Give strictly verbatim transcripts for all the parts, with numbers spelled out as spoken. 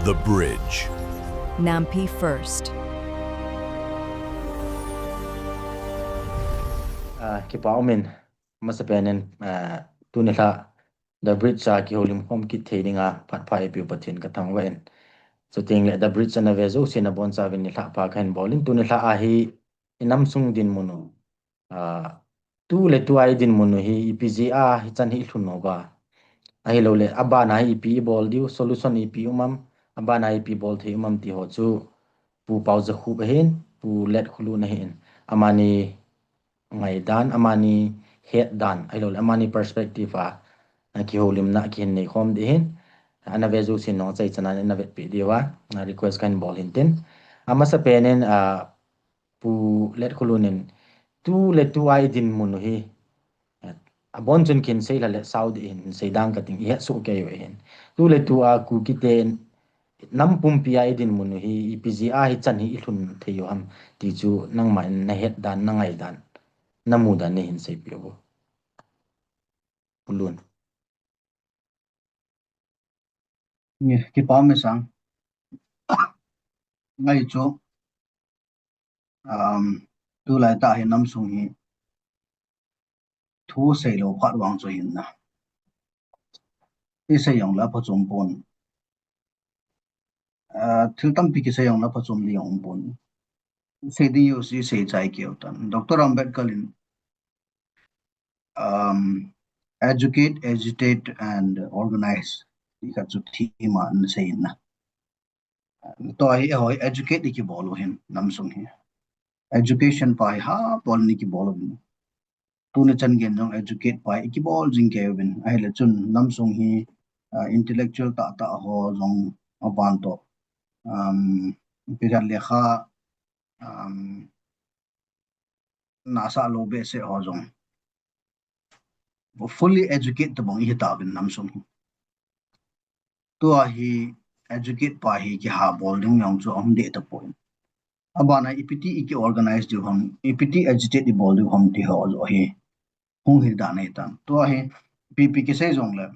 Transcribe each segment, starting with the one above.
The Bridge. Nampi First. Ah, kipa umin, masapen in, ah, tuni lha The Bridge a kihoulim khom kit thei dinga phat pha eipeu Pathen kathangvah in. Chuteng le The Bridge ana ve jousen abonchauvin nilhah pha kahin bol in, tuni lha a hi inam sung dinmun u, ah, tu le tua idinmun u hi ipi jeh a hichan hi ilhun uva, ahilou le abana hi ipi ibol diu, solution ipi um am, abana hi ipi bol thei um am ti ho chu Pu Paojakhup ahin, Pu Letkholun ahin, amani ngaidan, amani hetdan, ahilou le amani perspective a, ah, kihoulimna kihin nei khom ding ahin, ana ve jousen nung achaichan a ana vetpeh diuva, ah, request kahin bol in tin. Amasapen in, ah, Pu Letkholun in, tu le tua idinmun u hi, eh, abon chun kihin sei lha le sao ding ahin, sei dang kating, ihet soh kei u ahin. Tu le tua Kuki ten nam pumpi a idinmun u hi ipi jeh a hichan hi ilhun thei u ham ti chu nangma in nahetdan, nangaidan, namudan neihin seipeh u. Pu Lun. Nge, kipa masang. Ngai chu, um, tulai tah hi nam sung hi thu seilou phat vang chu ahin na. Isei jong le aphachom pon. Ah, thil tampi kisei jong le aphachom ding jong um pon. Sei ding jouse sei chai keu tan. Doctor Ambedkar in, um, educate, agitate and organize ti khat chu theme a ana sei in na. Tua hi, eiho hi educate i kibol u ahin, nam sung hi. Education pa hi ha bol in i kibol u ahin. Tuni chan geiyin jong educate pa hi i kibol jing kei uvin. Ahile chun nam sung hi, ah, intellectual tahtah ho jong aban toh, um, ipi khat lekha, um, nasah lou behseh ho jong fully educate tabang ihi tauvin nam sung hi. Tua hi educate pa hi kiha bol ding jong chu aum deh tapon. Abana ipi ti i ki organize diu ham, ipi ti agitate i bol diu ham ti ho joh hi hung hi dan ahi tan. Tua hi ipi ipi kisei jong le,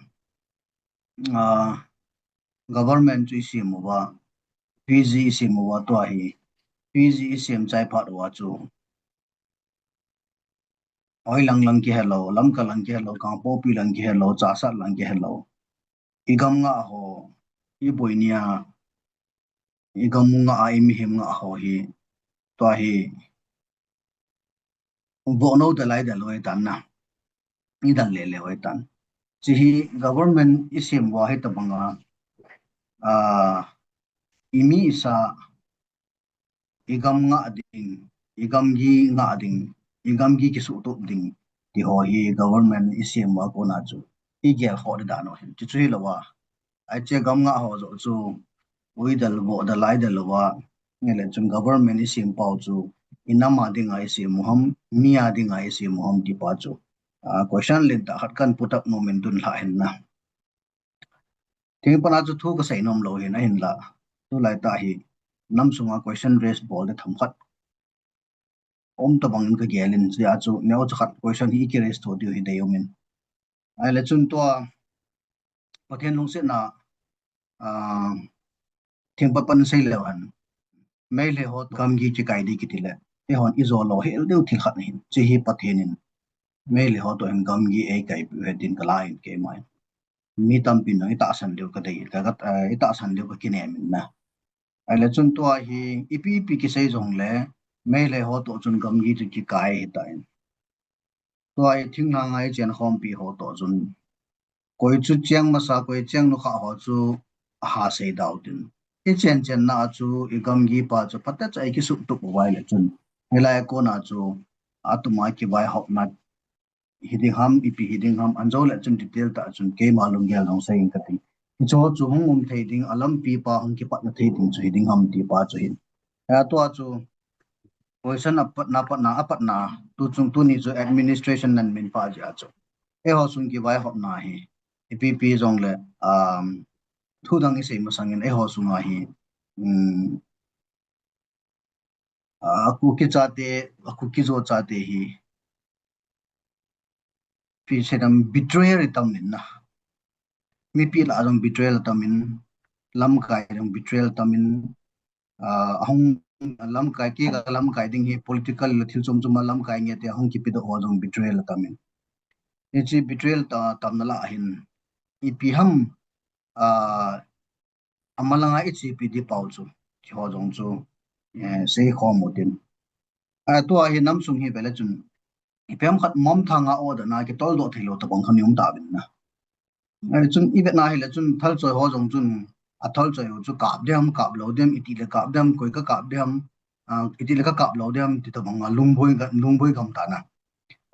ah, government chu i sem uva, P G i sem uva, tua hi P G i sem chai phat uva chu, hoi lang lang kihe lou, Lamka lang kihe lou, Kangpokpi lang kihe lou, Chassad lang kihe lou, i gam ngah ho, i boina, i gam ngah a, i mihem ngah ho hi, tua hi vohnou dalai dal u ahi tan na. I dal le le u ahi tan. Hiche hi government i sem uva hi tabang a, ah, i mi i sa, i gam ngah ding, i gamgi ngah ding, i gamgi kisuhtup ding ti ho hi government i sem uva kona chu i gel khoh ding dan u ahin. Hichu hilou a, hiche gam ngah ho joh chu ui dal, voh dal, lai dal uva, ahile chun government i sem pau chu i nam a dinga i sem u ham, mi a dinga i sem u ham ti pa chu, ah, question lentah khat kahin put up nom in tun lha hin na. Thingpana chu thu kasei nom lou hin, ahinla tulai tah hi nam sunga question raise bol ding themkhat um tabang in kagel in, hichea chu neocha khat question hi i ki raise tho diu hi dei um in. Ahile chun tua Pathen lungsetna, ah, thingpat pan sei leu hen, Meitei ho toh gamgi kikai ding kiti le, eihon i jo lou hel diu thil khat ahin. Hiche hi Pathen in Meitei ho toh hin gamgi eikaipi u ahi tin kala in keima in. Mi tampin jong i tahsan diu kadei, ka, ka, eh, i tahsan diu kakinem in na. Ahile chun tua hi ipi ipi kisei jongle, Meitei ho toh chun gamgi chu kikai ahitan. Tua hi thinglhang a i chenkhompi ho toh chun, koi chu cheng masa, koi cheng nukhah ho chu aha sei dau tin, i chen chenna a chu i gamgi pa chu phatecha i kisuhtup uva ahile chun, hilai a kona chu atuma kivaihopna hiding ham, ipi hiding ham, anjou le chun detail tah chun keima lunggel jong sei inge kati. Hicheho chu hung um thei ding, alampi pa hung kipatna thei ding chu hiding ham ti pa chu hin. Atua chu question apatna, patna, apatna, tu chung tuni chu administration nan min pa jeh a chu, eiho sung kivaihopna hi ipi ipi jongle, um, thu dang i sei masangin eiho sunga hi, um, a Kuki chate, a Kuki Zo chate hi, ipi sei dam, betrayal i tam in na. Mipi lah a jong betrayal tam in, lamkai jong betrayal tamin, ah, ahung lamkai, kei ka lamkai ding hi political le thil chom chom a lamkai nge ti ahung kipedoh ho jong betrayal tamin. Hiche betrayal ta, tamna lah hin ipi ham, ah, amalanga ichepi di pau chu, keiho jong chu, eh, seikhom utin. Ah, tua hi namsung hi vele chun, ipi ham khat mom thanga order na kitoldoh theilou tabang khat ni um tauvin na. Ahile chun ivetna hile chun thalchoi ho jong chun, athalchoi ho chu kap dem, kap lou dem, iti le kap dem, koi ka kap dem, ah, iti le ka kap lou dem, ti tabang a lungboi ga, lungboi gam ta na.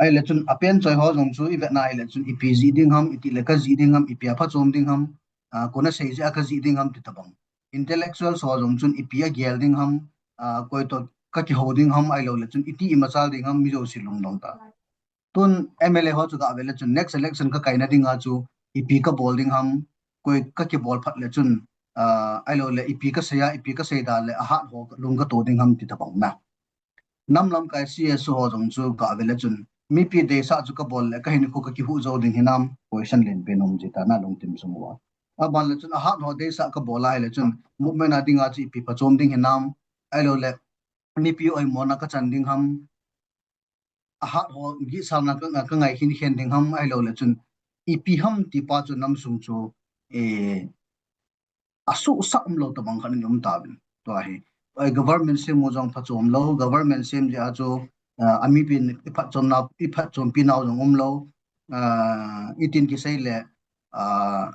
Ahile chun apenchoi ho jong chu ivetna hile chun ipi jih ding ham, iti le ka jih ding ham, ipi a phachom ding ham, ah, kona sei jeh a ka jih ding ham ti tabang. Intellectual ho jong chun ipi a gel ding ham, ah, koi toh ka kihou ding ham, ahilou le chun iti imachal ding ham, mi jouse lungdong ta. Tun M L A ho chu gavele chun next election ka kaina dinga chu ipi ka bol ding ham, koi ka kibol phat le chun, ah, ahilou le ipi ka sei a, ipi ka sei da le ahat ho lung ka to ding ham ti tabang na. Nam lamkai C S O ho jong chu gavele chun mipi deisah chu ka bol le ka hinkho ka kihuh jou ding hinam, question len pen um ji ta na lungthim sung uva. Aban le chun ahat ho deisah ka bol a hile chun movement a dinga chu ipi phachom ding hinam, ahilou le mipi oimona ka chan ding ham, ahat ho gihsalna ka, ka ngai khen khen ding ham, ahilou le chun ipi ham ti pa chu namsung chu, eh, asuhsah umlou tabang khat in um tauvin. Tua hi, eh, government sem u jong phachom lou, government sem jeh a chu, ah, amipin iphatchomna, iphatchompi nau jong umlou, ah, itin kisei le, ah,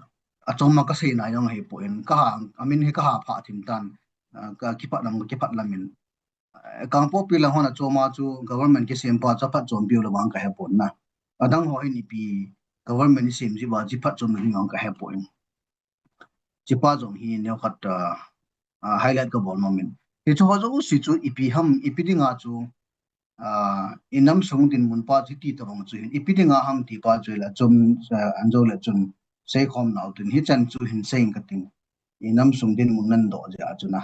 achom ma ka seina jong ahipoi, ka ha, amin hi ka ha pha thim tan, ah, ka kiphat lam, kiphat lamin. Eh, Kangpokpi lang hon achom a chu government kisem pa chu aphatchompi u le vang ka hepon na. Adang ho hin ipi government isem ji uva chu phatchomna ding vang ka hepon. Chi pa jong hi neo khat, ah, ah, highlight ka bol nom in. Hichu ho jouse chu ipi ham, ipi dinga chu, ah, i namsung dinmun pa chu ti tabang chu hin ipi dinga ham ti pa chu la chun, ah, an jo le chun seikhom nau tin hichan chu hin sei ing ka ting. I namsung dinmun nan doh jeh a chu na.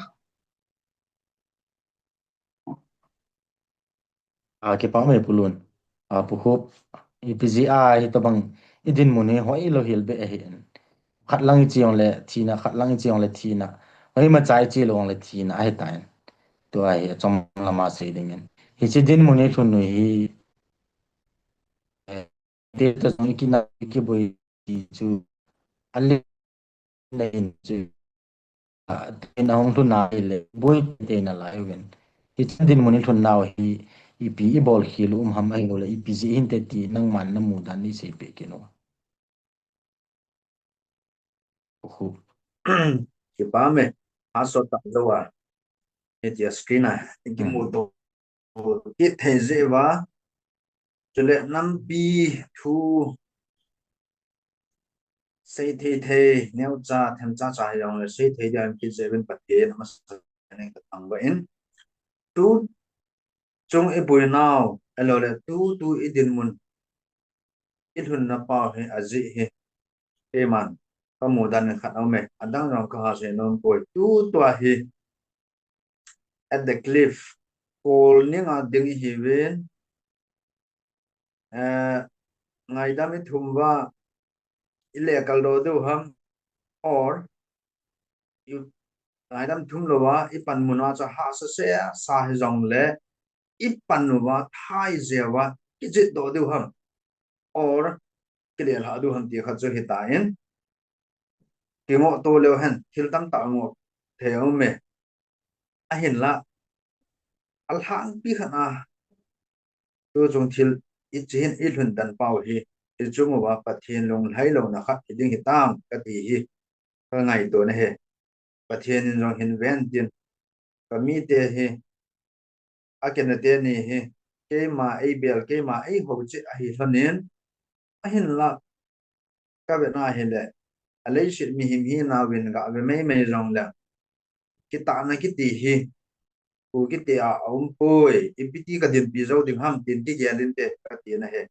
Ah, kipah me Pu Lun. Ah, Pu Khup, ipi jeh a hitabang i dinmun hi hoilou hel beh ahin. Khat lang i chi jong le thina, khat lang i chi jong le thina. Hoimacha i chi lou jong le thina ahitan. Tua hi achom lama sei dingin. Hiche dinmun i lhun u hi, eh, te ta jong i kina, i kiboi ti chu. Ale na in chu, ah, tuin ahung lhun a hile, boi te na lai uvin. Hiche dinmun i lhun nau hi, ipi i bol khel u um ham ahilou le, ipi jeh hinte ti nangman na mudan nei seipeh kit u. Khu. Kipah me, a sot ta jou a. Hitia screen a, i kimu to. Kit thei jeh uva, chule nampi thu sei thei thei, neocha, themcha cha hi jong le sei thei dia kit jeh uvin Pathen amasa ning ka thangvah in. Tu chung i puinau, ahilou le tu, tu i dinmun, i lhunna pau hi ajeh hi, keiman ka mudan in khat aume, adang jong ka ha sei nom poi. Tu tua hi, at the cliff, kol ning a ding i hiuvin, eh, ngaidam i thum uva, i le kal doh diu ham, or, i ngaidam thum lou a, i panmun a chu hahsa seh sa hi jong le, i pan uva, thai jeh uva, kijet doh diu ham, or, kile lha diu ham ti khat chu hitan, kingoh to leu hen, thil tamtah ngoh thei aume. Ahinla, alhangpi khat a, tu chung thil i chi hin i lhun dan pau hi, i chung uva Pathen lunglhai louna khat hi ding hitam, kati hi, ka ngaito na hi. Pathen in jong hin ven tin, ka mite hi, a kena teni hi, keima ei bel, keima ei hou cheh ahi lhonin, ahinla, ka vetna hile, a leiset mihem hinauvin gah ve mei mei jong le, kitahna kiti hi, khu kiti a, a um poi, ipi ti ka dinpi jou ding ham, tin kigel inte, ka ti na hi.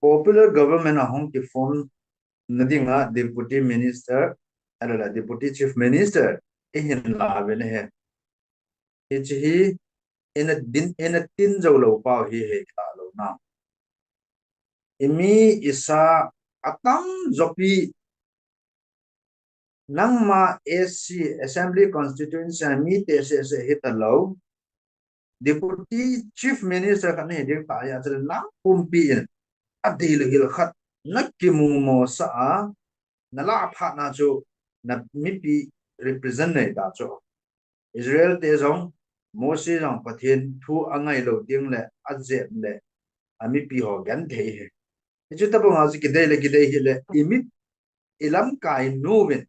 Popular government a hung ki form na dinga Deputy Minister, ahilou le Deputy Chief Minister, i hin la ve na hi. Hiche hi, ina din, ina tin jou lou pau hi hei ta lou na. I mi i sa atam jopi Nangma A C, Assembly Constituency a mi te sese hita lou. Deputy Chief Minister khat nahi ding tah a, chule nang pumpi in adei le hil khat na kimu mo sa a, na la phat na chu na mipi represent nei ta chu. Israel te jong, Moses jong Pathen thu angai lou ding le, ajep le, a mipi ho genthei hi. Hichu tabang a chu kidei le kidei hi le, i mit, i lamkai nu vin.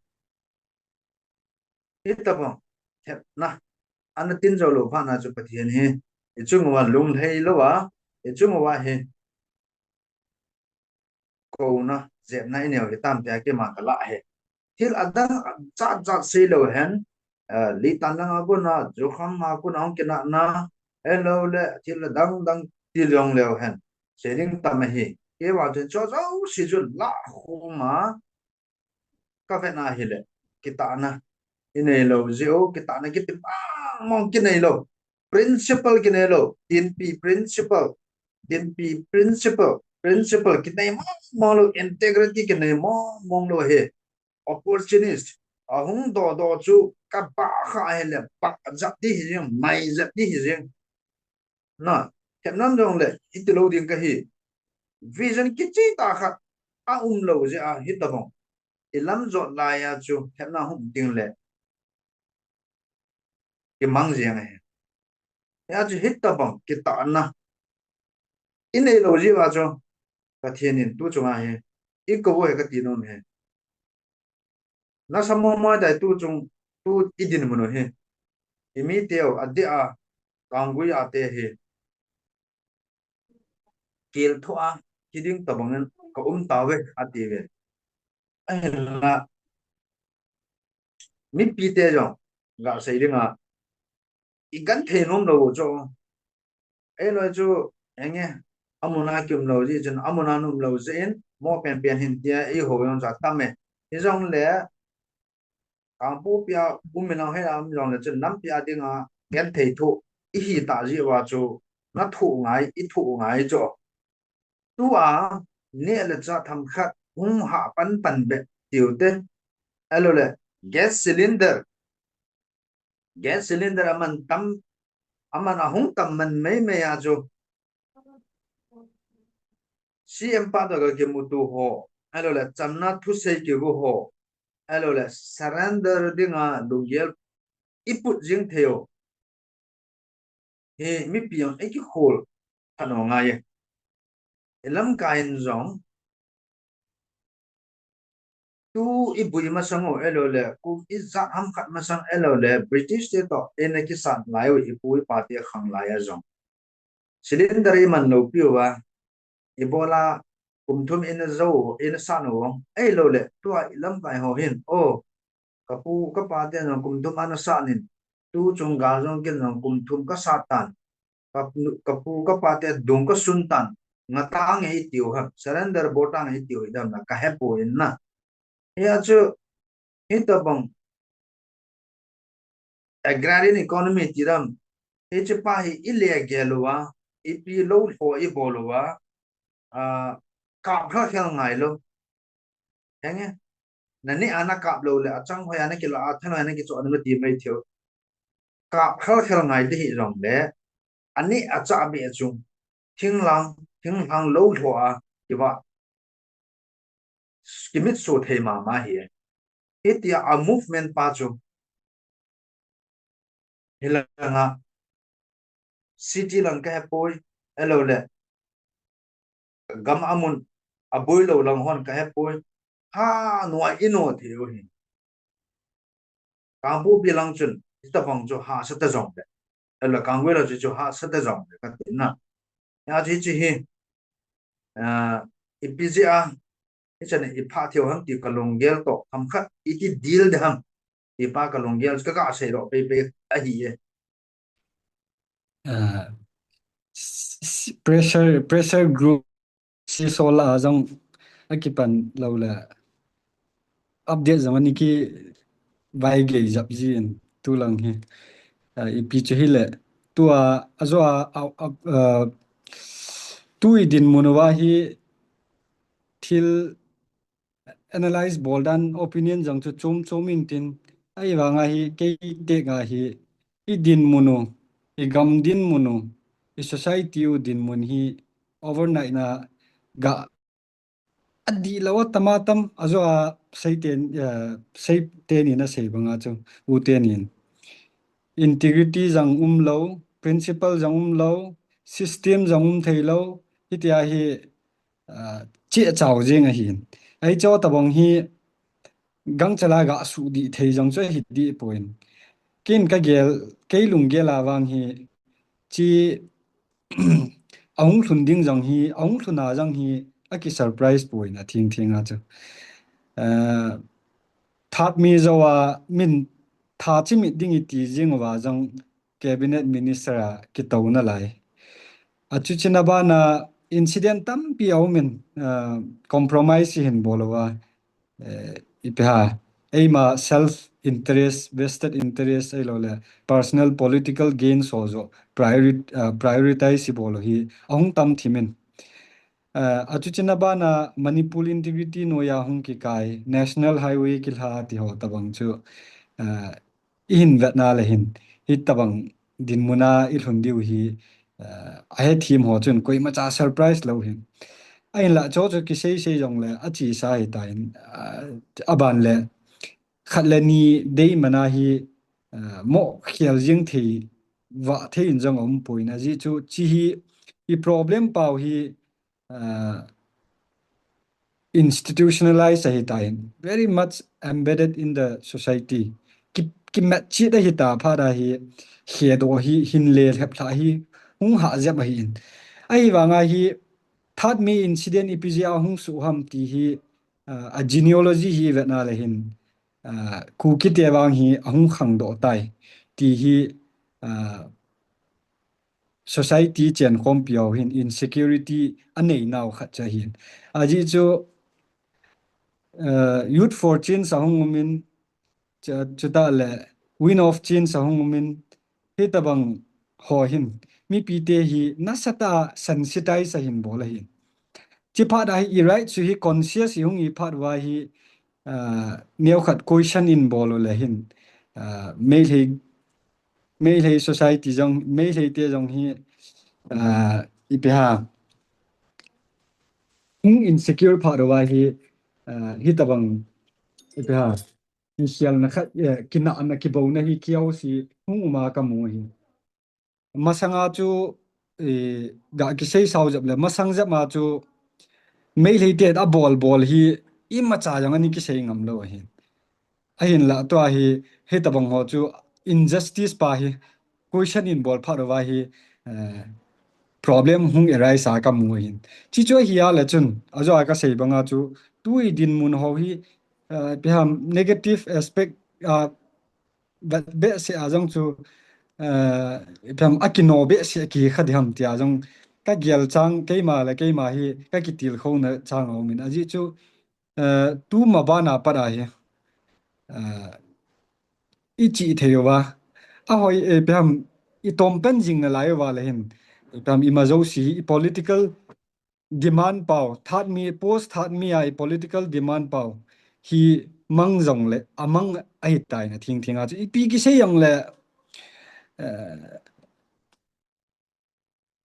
Hitabang, thepna, ana tin jou lou phat na chu Pathen hi, i chung uva lunglhai lou a, i chung uva hi, kouna, jepna i neo hitam tia keima ka la hi. Thil adang jat jat sei lou hen, eh, Litan lang a kona, Jokhang a kona hung kinahna, helou le, thil adang dang ti jong leu hen. Sei ding tam ahi. Kei vang chun chu jouse chu la khum a, ka vet na hi le, kitahna i nei lou jeh u, kitahna kiti mong mong kinei lou. Principle kinei lou, tinpi principle, tinpi principle, principle kinei mong mong lou, integrity kinei mong mong lou hi. Opportunist, ahung do do chu ka ba kha hi le, ba jat di hi jing, mai jat di hi jing. Na, thepna jong le, hiti lou ding ka hi. Vision kichai tah khat a um lou jeh a hitabang. I lam jot lai a chu thepna hung ding le, kimang jeng ahi. Hia chu hitabang kitahna i nei lou jeh a chu Pathen in tu chunga hi i kou u hi kati nom hi. Nasa mo mo dai tu chung, tu i dinmun u hi. I mi teu, adeh a, Kanggui a te hi. Kel tho a, hiding tabang in ka um tauve, ati ve. Ahinla, mipi te jong, ga sei ding a, i genthei nom lou chu. Ei loi chu, enge, amun a kium lou jeh chun, amun a um lou jeh in, mo pen pen hin tia, eiho jong chu atam e. Hijong le, Kangpokpi a um in lang hei a um jong le chun, nampi a ding a, genthei thoh, i hi ta jeh uva chu, na thoh ngai, i thoh ngai chu. Tua, neh le chah themkhat, hung hah pan pan be, tiu te. Ahilou le, gas cylinder. Gas cylinder aman tam, aman ahung tam man mei mei a chu. C M pa toh ka kimuto ho, ahilou le, chamna thusei kigo ho, ahilou le, surrender ding a lunggel i put jing thei u. Hi mipi jong i kikhol phat u ngai e. I lamkai in jong, tu i bui masang u ahilou le, kum ijat ham khat masang ahilou le, British te toh, eina kisat lai u, i pu i pa te khang lai a jong. Cylinder i man lou piu va, i bol a kum thum eina jou, eina sat u, ahilou le, tua i lamkai ho hin, o, ka pu, ka pa te jong kum thum ana sat in, tu chung gal jong ken jong kum thum ka sat tan, ka, ka pu, ka pa te dung ka sun tan, nga tange i tiu ham, surrender bol tange i tiu hi dam na, ka hepoi na. Hia chu, hitabang, agrarian economy ti dam, hiche pa hi i le gel uva, ipi lou lho i bol uva, ah, kap khel khel ngai lou. Henge, na neh a na kap lou le, achang hoi a na kila a, thanoi a na kichoh a na ti mai thei u. Kap khel khel ngai te hijong le, aneh achah beh chu, thinglhang, thinglhang lou lho a, kiva, kimitso thei mama hi. Hitia a movement pa chu, hilanga, city lang ka hepoi, ahilou le, gam amun, aboi lou lang hon ka hepoi, ha, nua i no thei u hi. Kangpokpi lang chun, hitabang chu hahsa ta jong le. Ahilou le Kanggui lang chu, chu hahsa ta jong le, ka ti na. Hia chu hiche hi, ah, ipi jeh a, hichan i phah thei u ham ti ka lunggel toh, themkhat, iti deal de ham, ti pa ka lunggel, ka ga sei lou pei pei ahi e. Ah, s-, s-, pressure, pressure group, si sol a jong akipan lou le. Update jong ani kivai gei jap jin tu lang hi. Ah, ipi chu hi le. Tua, ajo a, a, a, ah, tu i dinmun uva hi thil analyze bol dan opinion jong chu chom chom in tin, ahivanga hi kei tek a hi i dinmun u, i gam dinmun u, i society u dinmun hi overnight na ga adih lou a tam a tam, ajo a seiten, eh, seiten in asei banga chu, uten in integrity jong um lou, principle jong um lou, system jong um thei lou, hitia hi, ah, cheh chau jing ahin. Ahi chu tabang hi gangchela ga sudih thei jong chu ahi dih poi. Ken ka gel, kei lunggel a vang hi chi ahung lhun ding jong hi, ahung lhun a jong hi aki surprise poi na thing thing a chu. Ah, that mi jo a min tha chi mit ding i ti jing uva jong cabinet minister a kitouna lai. Achuchina bana incident tampi aumin, ah, compromise hin bol uva, eh, ipi ham, eima self interest, vested interest, ahilou le personal political gains ho jo priori-, ah, prioritize i bol u hi ahung tam thim in. Ah, achuchina bana Manipur integrity noiya hung kikai, National Highway kilha ti ho tabang chu, ah, i hin vetna le hin, hitabang dinmun a i lhun diu hi, ah, ahe thim ho chun koimacha surprise lou hin. Ahinla chu chu kisei sei jong le achesa hitan, ah, aban le khat le ni dei mana hi, ah, mo khel jing thei, vah thei in jong aum poi na. Ajeh chu chi hi i problem pau hi, ah, institutionalize ahitan, very much embedded in the society. Ki, kimat chit ahita phat a hi, khedoh hi, hin le lhep lha hi, hung hah jep ahin. Ahivanga hi, that mi incident ipi jeh a hung soh ham ti hi, ah, a genealogy hi vetna le hin, ah, Kukite vang hi ahung khangdoh tai ti hi, ah, society chenkhompi ho hin insecurity anei nau khat chu ahin. Ajeh chu, ah, Youth for Change ahung um in, chu, chutah le Wind of Change ahung um in, hitabang ho hin mipite hi nasatah a sensitize ahin bol ahin. Chi phat a hi i right chu hi conscious i hung i phat uva hi, ah, neokhat question in bol u le hin, ah, Meitei, Meitei society jong, Meitei te jong hi, ah, ipi ham, hung insecure phat uva hi, ah, hitabang, ipi ham, kikhelna khat, eh, kinahna kibouna hi kihouse hung um a kamu hi. Masanga chu, eh, ga kisei sao jep le, masang jep ma chu, Meitei te abol bol hi, imacha jong ani kisei ngam lou ahi. Ahinla tua hi, hitabang ho chu, injustice pa hi, question in bol phat uva hi, eh, problem hung arise a kamu ahin. Chi chu ahi a le chun, ajo a kasei banga chu, tui dinmun ho hi, eh, ipi ham negative aspect, ah, vet behseh a jong chu, eh, ipi ham akino behseh kihi kha ding ham tia jong kagel chang, keima le keima hi kakitilkhouna chang aumin. Ajeh chu, eh, tu ma bana pat a hi, eh, i chih thei uva, ahoi, eh, ipi ham i tom pen jing nalai uva le hin, ipi ham ima jouse hi i political demand pau, that mi, post that mi a i political demand pau hi mang jong le, amang ahitai na thing thing a chu. Ipi kisei jong le, eh,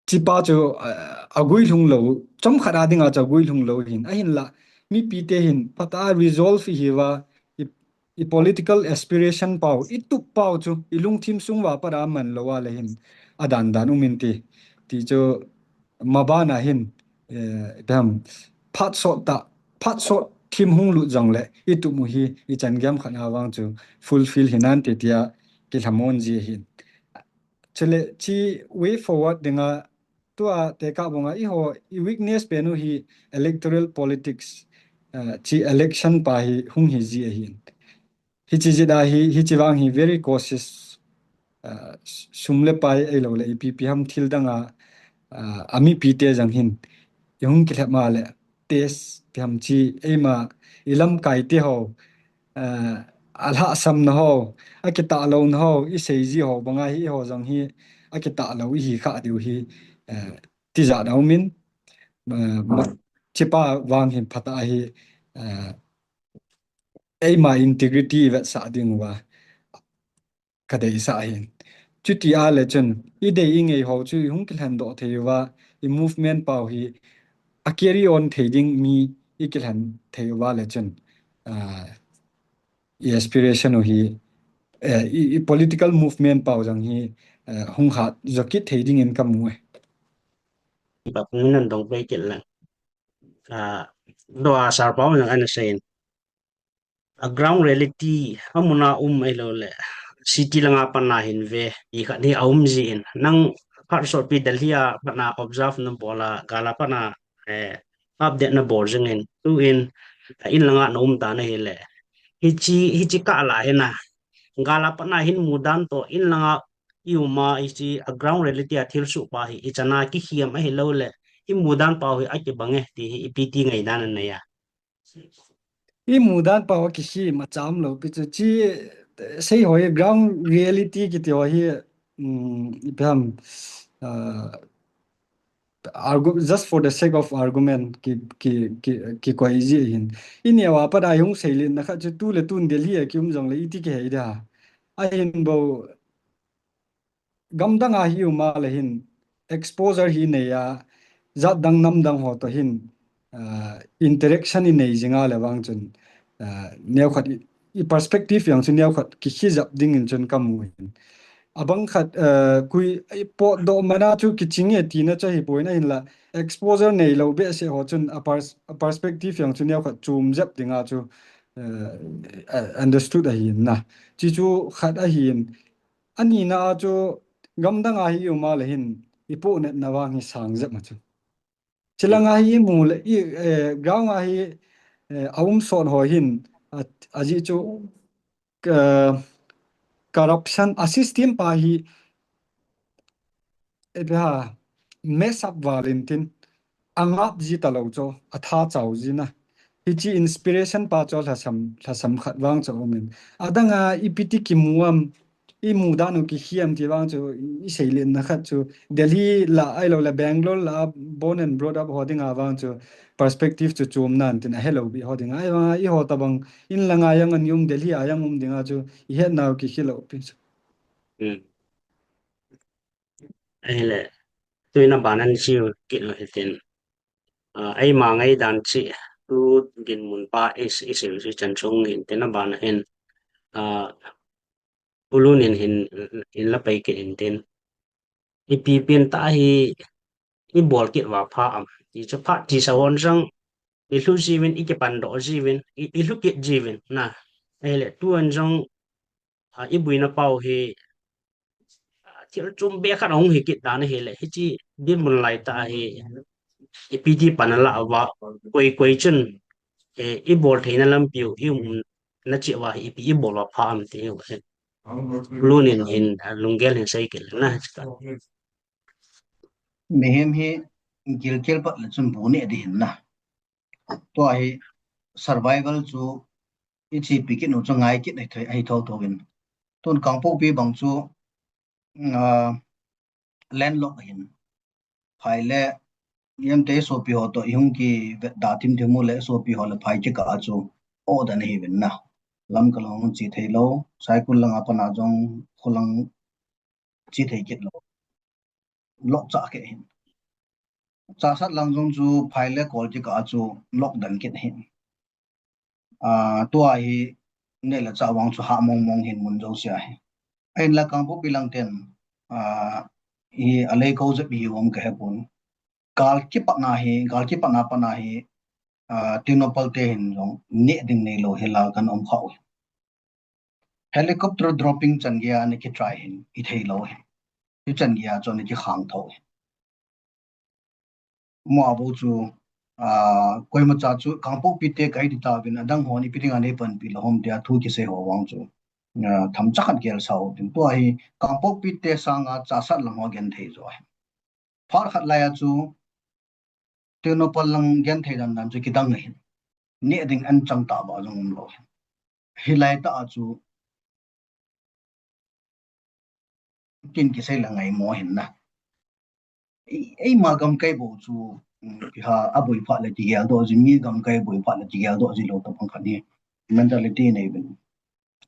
chi pa chu, eh, aguilhung lou, chomkhat a dinga chu aguilhung lou hin. Ahinla, mipite hin, phat a resolve i hi uva, i, i political aspiration pau, i tup pau chu, i lungthim sung uva pat a man lou a le hin, adan dan um inte, ti chu, ma bana hin, eh, ipi ham, phat sot tah, phat sot thim hung lut jong le, i tup u hi, i chan gam khat a vang chu, fulfill hinante tia, kilhamon ji ahin. Chule, chi way forward dinga, tua tekah banga, i ho, i weakness pen u hi, electoral politics, eh, chi election pa hi, hung hi ji ahin. Hichi jeh a hi, hichi vang hi very cautious, ah, sum le pai ahilou le ipi ipi ham thil dang a, ah, a mipite jong hin i hung kilhep ma le test ipi ham chi eima i lamkai te ho, ah, alhahsamna ho, akitahlouna ho, i sei ji ho banga hi i ho jong hi akitahlou i hi kha diu hi, eh, tijat a um in, eh, ma, chi pa vang hin phat a hi, eh, eima integrity vetsah ding uva kadeisah ahin. Chuti ahile chun, idei ingei ho chu ihung kilhendoh thei uva, i movement pau hi a carry on thei ding mi ikilhen thei uva le chun, ah, i aspiration u hi, eh, i, i political movement pau jong hi, eh, hung hat jo kit thei dingin kamu e. Ba kung nan dong pe kit lang. Ah, do a sar pau jong ana seiyin. A ground reality, amun a um ahilou le, city langa pat a hin ve, ti khat hi aum jin. Nang phat sotpi Delhi a pat a observe nabol a, gal a pat a, eh, update nabol jingin. Tuin, a in langa na um dan ahile. Hichi, hichi kah lah hin a. Gal a pat a hin mudan toh, in langa i um a, hichi a ground reality a thilsoh pa hi, ichan a kikhem ahilou le, i mudan pau hi akibang e, ti hi ipi ti ngaidan nanei a. I mudan pau a kikhem acham lou pi chu chi, sei ho hi ground reality kiti ho hi, um, ipi ham, uh, argu-, just for the sake of argument ki, ki, ki, kikoi ji hin. I neo a pat a hung seilen na khat chu tu le tun Delhi a kium jongle iti kihei da. Ahin bou gamdang a hi um a le hin exposure hi nei a, jat dang nam dang ho toh hin, ah, interaction i nei jing a le vang chun, ah, neo khat i, i perspective jong chu neo khat kikhijap dingin chun kamu hin. Abang khat, ah, kui, i potdoh man a chu kiching e tina chu ahipoi na hinla exposure neilou behseh ho chun a pers-, a perspective jong chu neo khat chom jep ding a chu, ah, ah, understood ahin na. Chi chu khat ahin. Anina a chu gamdang a hi i um a le hin i pohnatna vang hi sang jep ma chu. Chilang a hi i mu le i, eh, ground a hi, eh, a um sot ho hin a, ajeh chu, eh, corruption a system pa hi, eh, ipi ham, mess up val in tin angap ji talou chu, atha chau ji na. Hichi inspiration pa chu lhasam, lhasam khat vang chu um in. Adang a ipi ti kimu am, i mudan u kikhem ti vang chu, i seilen na khat chu. Delhi lah ahilou le Bangalore lah born and brought up ho ding a vang chu, perspective chu chom nan tin ahelou bih ho ding a. Ahivang a i ho tabang, in langa jong ana um Delhi a jong um ding a chu, i hetna u kikhelou pi chu. Hmm. Ahile, tuin aban a ni siu kit lou hitin. Ah, eima ngaidan chi, tu dinmun pa i, i siu si chan chung in tin aban a hin, ah, Pu Lun in hin, in la pai kit in tin. Ipi pen ta hi, i bol kit uva pha am. I chu pha ti sa hon jong, i lhu jiuvin, i kipan doh jiuvin, i, i lhu kit jiuvin na. Ahile, tu an jong, ah, i buina pau hi, ah, thil chom be khat ahung hi kit dan ahile, hichi dinmun lai ta hi, ipi ti pan a la uva, koi, koi chun, eh, i bol theina lampi u, i umna cheh uva hi, ipi i bol uva pha am ti u. Lun in hin, ah, lunggel hin sei kit le na, chika. Mihem hi gilkel pat le chun bu neh ding ahin na. Tua hi survival chu i chepi kit u chu ngai kit ahi thou, ahi thou thou in. Tun Kangpokpi bang chu, ah, landlock ahin. Phai le, ijemtia sopi ho toh i hung kivetda thim thim u le sopi ho le phai kikah a chu, o dan ahi uvin na. Lamka lang hung che thei lou, Saikul langa pat a jong, kho lang che thei kit lou. Lock chah kit ahin. Chassad lang jong chu phai le kol kikah a chu lock dan kit ahin. Ah, tua hi neh le chah vang chu hah mong mong hin mun jouse a hi. Ahinla Kangpokpi lang ten, ah, hi a lei ko jep hi um ka he pon. Gal kipat na hi, gal kipat na pat a hi, ah, Tengnoupal te hin jong neh ding neilou hi la kan um khah u hi. Helicopter dropping chan gei a ana kitry hin, i thei lou hi. Hichan gei a chu ana kikhang thou hi. Mo a bou chu, ah, koima cha chu Kangpokpi te kahi ti tauvin, adang hon ipi dinga nei panpi lou ham tia thu kisei ho vang chu, ah, themcha khat gel sa u tin. Tua hi Kangpokpi te sanga Chassad lang ho genthei jo hi. Phat khat lai a chu Tengnoupal lang genthei dan dan chu kidang ahin. Neh ding an chang tah ba jong um lou hin. Hilai tah a chu kin kisei le ngai mo hin na. Ei, eima gamkai bou chu, um, ipi ham, aboi phat le kigel doh ji, mi gamkai boi phat le kigel doh ji lou tabang khat hi. mentality nei uvin.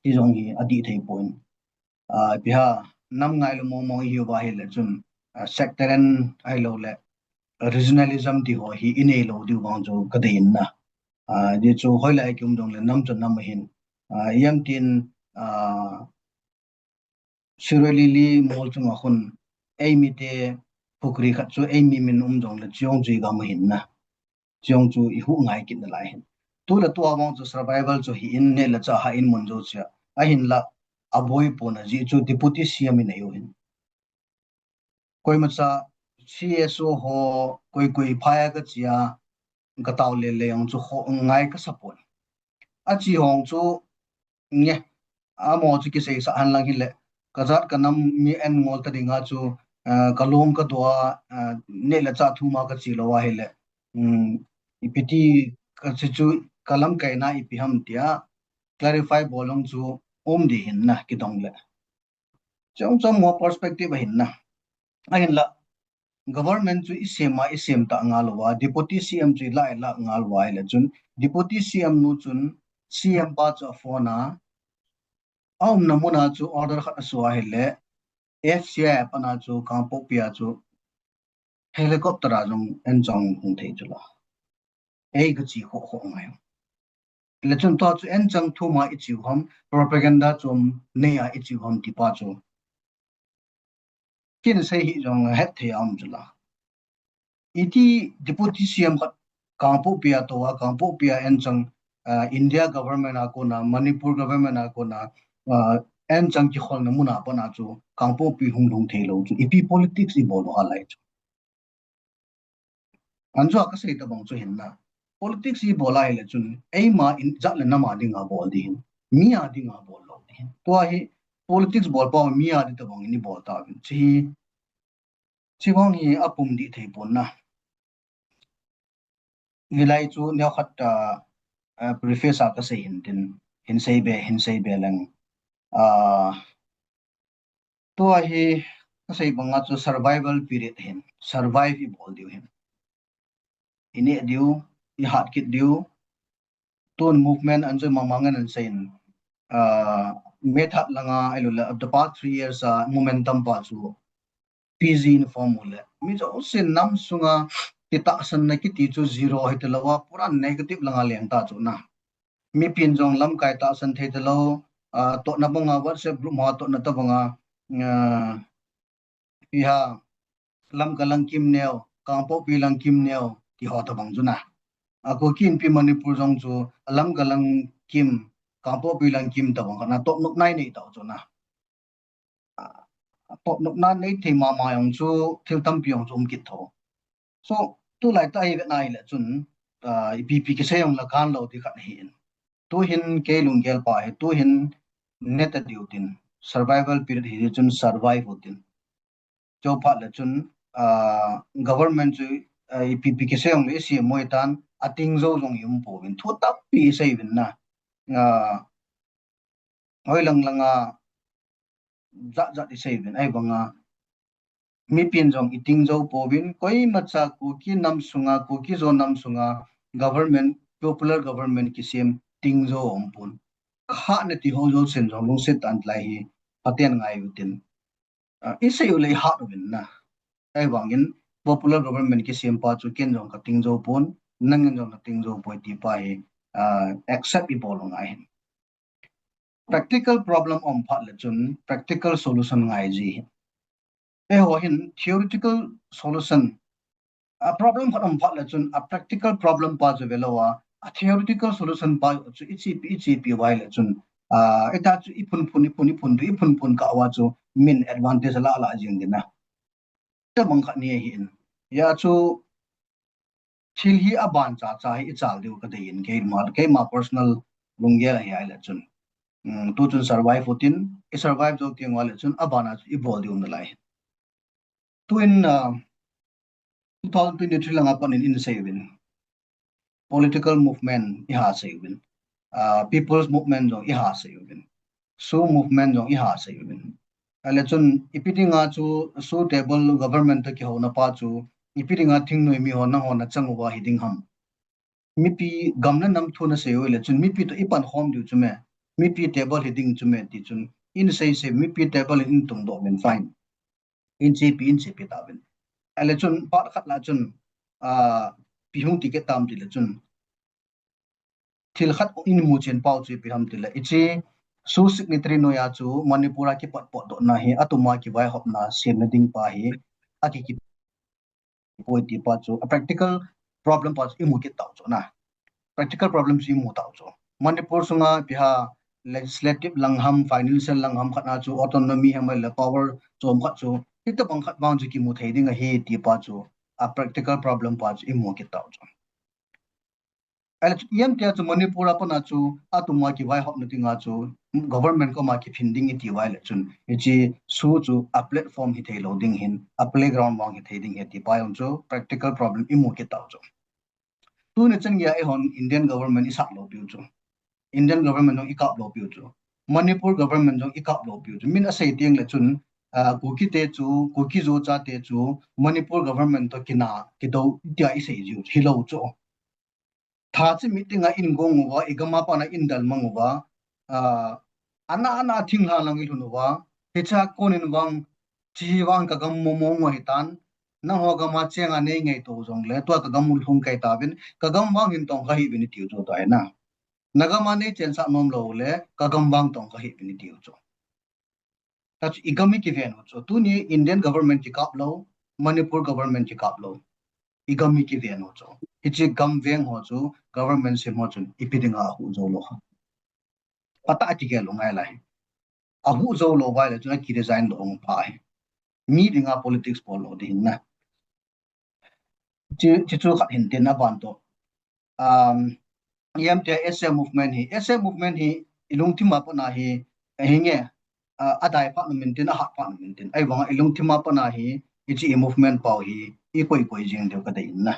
Ti jong hi adih thei pon. Ah, ipi ham, nam ngailou mong mong ihiuva ahile chun, ah, sectarian ahilou le, ah, regionalism ti ho hi inei lou diu vang chu kadei in na. Ah, ti chu hoilai a kium jongle nam chu nam ahin. Ah, ijemtin, ah, Shirui Lily mol chunga khun, eimi te phukri khat chu eimi min um jongle chujong chu igam ahin na. Chujong chu ihuh ngai kit nalai hin. Tule tua vang chu survival chu hi in, neh le chah hah in mun jou chia. Ahinla, aboi pon ajeh chu deputy C M inei u hin. Koimacha C S O ho, koi koi phai a kache a, katao le le jong chu khoh ngai kasa pon. Ache hong chu nge, amaho chu kiseisah hen lang hile, kajat kanam mi en ngol ta dinga chu, ah, kalung kadoh a, ah, neh le chah thum a kache lou ahile, um, ipi ti kache chu kalamkaina ipi ham tia clarify bol jong chu um ding hin na kidong le. Chong chong mo perspective ahin na. Ahinla, government chu isem a, isem ta ngal uva, deputy C M chu ilah, ilah ngal uva ahile chun, deputy C M nu chun C M pa chu aphone a, aumna mun a chu order khat aso ahile, F C I a pat a chu Kangpokpi a chu helicopter a jong en chang hung thei chu la. Ei kache khoh khoh ngai. Le chun tua chu en chang thum a iche u ham, propaganda chom nei a iche u ham ti pa chu. Kin sei hi jong het thei a um chu la. Iti deputy C M khat Kangpokpi a tou a, Kangpokpi a en chang, ah, India government a kona, Manipur government a kona, ah, en chang kikholna mun a pat a chu Kangpokpi hung lhung thei lou chu. Ipi politics ibol u ham lai chu. Anjua kasei tabang chu hin na. Politics ibol ahile chun, eima in jat le nam a dinga bol ding hin. Mi a dinga bol lou ding hin. Tua hi politics bol pau mi a ding tabang in ibol tauvin. Chi hi, chi vang hi apum dih thei pon na. Hilai chu neokhat, ah, ah, preface a kasei hin tin, hin sei be, hin sei be leng. Ah, tua hi kasei banga chu survival period hin, survive ibol diu hin. Ineh diu, ihat kit diu. Tun movement anjoi mang mang in asei in, ah, May that langa, ahilou le, of the past three years a momentum pa chu P Z in form u le. Mi jousen nam sunga kitahsanna kiti chu zero hita lou a, pura negative langa leng ta chu na. Mipin jong lamkai tahsan thei ta lou, ah, totna banga WhatsApp group ma totna tabanga, ah, ipi ham, Lamka lang kim neo, Kangpokpi lang kim neo, ti ho tabang chu na. A Kuki Inpi Manipur jong chu, Lamka lang kim, Kangpokpi lang kim tabang khat na, totnop nai nei tau chu na. Ah, totnopna nei thei mama jong chu thil tampi jong chu um kit tho. So, tulai tah hi vet na hile chun, ah, ipi ipi kisei jong la kan lou ti khat ahi in. Tu hin kei lunggel pa hi, tu hin neh ta diu tin, survival period hi chun survive u tin. Chuphat le chun, ah, government chu, ah, ipi ipi kisei jong le isem u hitan, ating jou jong i um pouvin. Thu tampi isei uvin na. Ah, hoilang langa jat jat isei uvin, ahivanga mipin jong iting jou pouvin, koimacha Kuki nam sunga, Kuki Zo nam sunga government, popular government kisem ting jou aum pon. Khat na ti ho jousen jong lungset tah in tulai hi phaten ngai utin. Ah, isei u le ihat uvin na. Ahivangin popular government kisem pa chu ken jong kating jou pon, nangin jong nating jou poi ti pa hi, ah, accept ibol u ngai hin. Practical problem um phat le chun practical solution ngai ji hin. Eiho hin theoretical solution, a problem khat um phat le chun a practical problem pa chu ve lou a, a theoretical solution pa chu ichipi, ichipi uva ahile chun, ah, ita chu iphun phun, iphun, iphun, iphun phun kah uva chu min advantage ala ala jing ding na. Tabang khat ni ahi in. Hia chu thil hi aban cha cha hi ichal diu kadei in keima, keima personal lunggel ahi ahile chun. Um, tu chun survive utin, i survive jou teng uva le chun abana chu ibol diu nalai. Tuin, ah, two thousand twenty-three langa pat in in sei uvin. Political movement iha sei uvin. Ah, people's movement jong iha sei uvin. SoO movement jong iha sei uvin. Ahile chun ipi dinga chu suitable government toh kihouna pa chu ipi dinga thingnoi mi ho nangho nachang uva hi ding ham. mipi gamna nam thu nasei u le chun mipi toh ipan khom diu chu me, mipi table hi ding chu me ti chun, in sei sei mipi table in tungdoh uvin fine. In chepi, in chepi tauvin. Ale chun phat khat lah chun, a, ipi hung ti kit tam ti le chun, thil khat in mu chen pau chu ipi ham ti le, hiche SoO signatory noiya chu Manipur a kipatpot dohna hi, atuma kivaihopna semna ding pa hi, akiki poi ti pa chu, a practical problem pa chu imu kit tau chu na. Practical problem chu imu tau chu. Manipur sunga ipi ham, legislative lang ham, financial lang ham, khat na chu autonomy ham le power chom khat chu, hitobang khat vang chu kimu thei ding ahi ti pa chu, a practical problem pa chu imu kit tau chu. Ale chu iam tia chu Manipur a pana chu atuma kivaihopna dinga chu government koma kiphin ding iti uva le chun, hiche SoO chu a platform hi thei lou ding ahin, a playground vang hi thei ding ahi ti pa jong chu practical problem imu kit tau chu. Tuni chan geiya eihon Indian government isat lou piu chu. Indian government jong ikap lou piu chu. Manipur government jong ikap lou piu chu. Min asei teng le chun, a, Kuki te chu, Kuki Zo chate chu Manipur government toh kina, kidou tia isei jiu chu, hilou chu. Tha chi meeting a in gong uva, igam a pana in dalmang uva, a, ana, ana thinglhang lang ilhun uva, hichea konin vang, chi vang ka gam momo ngo hitan, nangho gam a cheng a nei ngaito jongle, tua ka gam u lhung kai tauvin, ka gam vang hin tong kahi uvin itiu chu tua hi na. Na gam a nei chensah nom lou le, ka gam vang tong kahi uvin itiu chu. Tua chu igam hi kiven u chu. Tuni Indian government kikap lou, Manipur government kikap lou. Igam hi kiven u chu. Hiche gam veng ho chu, government sem ho chun, ipi dinga ahuh jou lou ham. Phatah a kigel u ngai lai. Ahuh jou lou uva le chun aki resign lou u pha hi. Mi dinga politics bol lou ding ahin na. Chi, chi chu khat hin tin aban toh. Um, iam tia SA movement hi, SA movement hi ilungthim a pana hi, ahi nge, a, adai phat nom in tin, ahat phat nom in tin. Ahivanga ilungthim a pana hi, hiche i movement pau hi, ikoi koi jing diu kadei in na.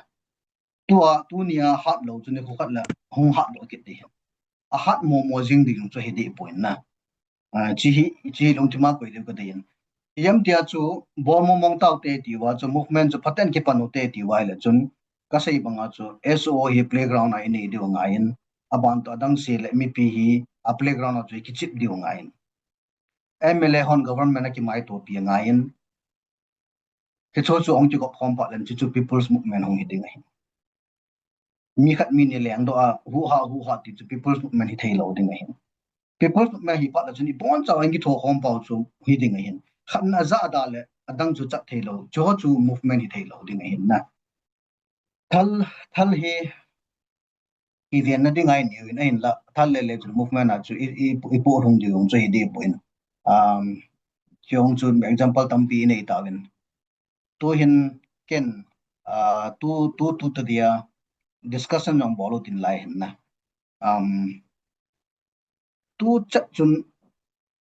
Tua, tunia hat lou chu nikho khat le hung hat lou kit ding ahi. Ahat momo jing ding chu hiding poi na. A, chi hi, chi lungthim a koi diu kadei in. Iam tia chu, bol mong mong taute ti uva chu, movement chu phaten kipan ute ti uva le chun, kasei banga chu, SoO hi playground a inei diu angaiyin, aban toh adang se le mipi hi, a playground a chu kichip diu angaiyin. MLA hon government a kimaitopi angaiyin. Hichu chu hung kikop khom phat le chu chu people's movement hung hi ding ahi. Mi khat mi ni lengdoh a, hu ha, hu ha ti chu people's movement hi thei lou ding ahi. People's movement hi phat le chun iboncha in kitho khom pau chu hi ding ahi. Khat na ja da le, adang chu chat thei lou. Chu ho chu movement hi thei lou ding ahi na. Thal, thal hi iven na ding ahi niu in ahin la, thal le le chu movement a chu i, i, ipoh lhung diu chu hi ding poi. Um, chu chu example tampi inei tauvin. Tu hin ken, a, tu, tu, tu ta dia discussion jong bol u tin lai hin na. Um, tu chat chun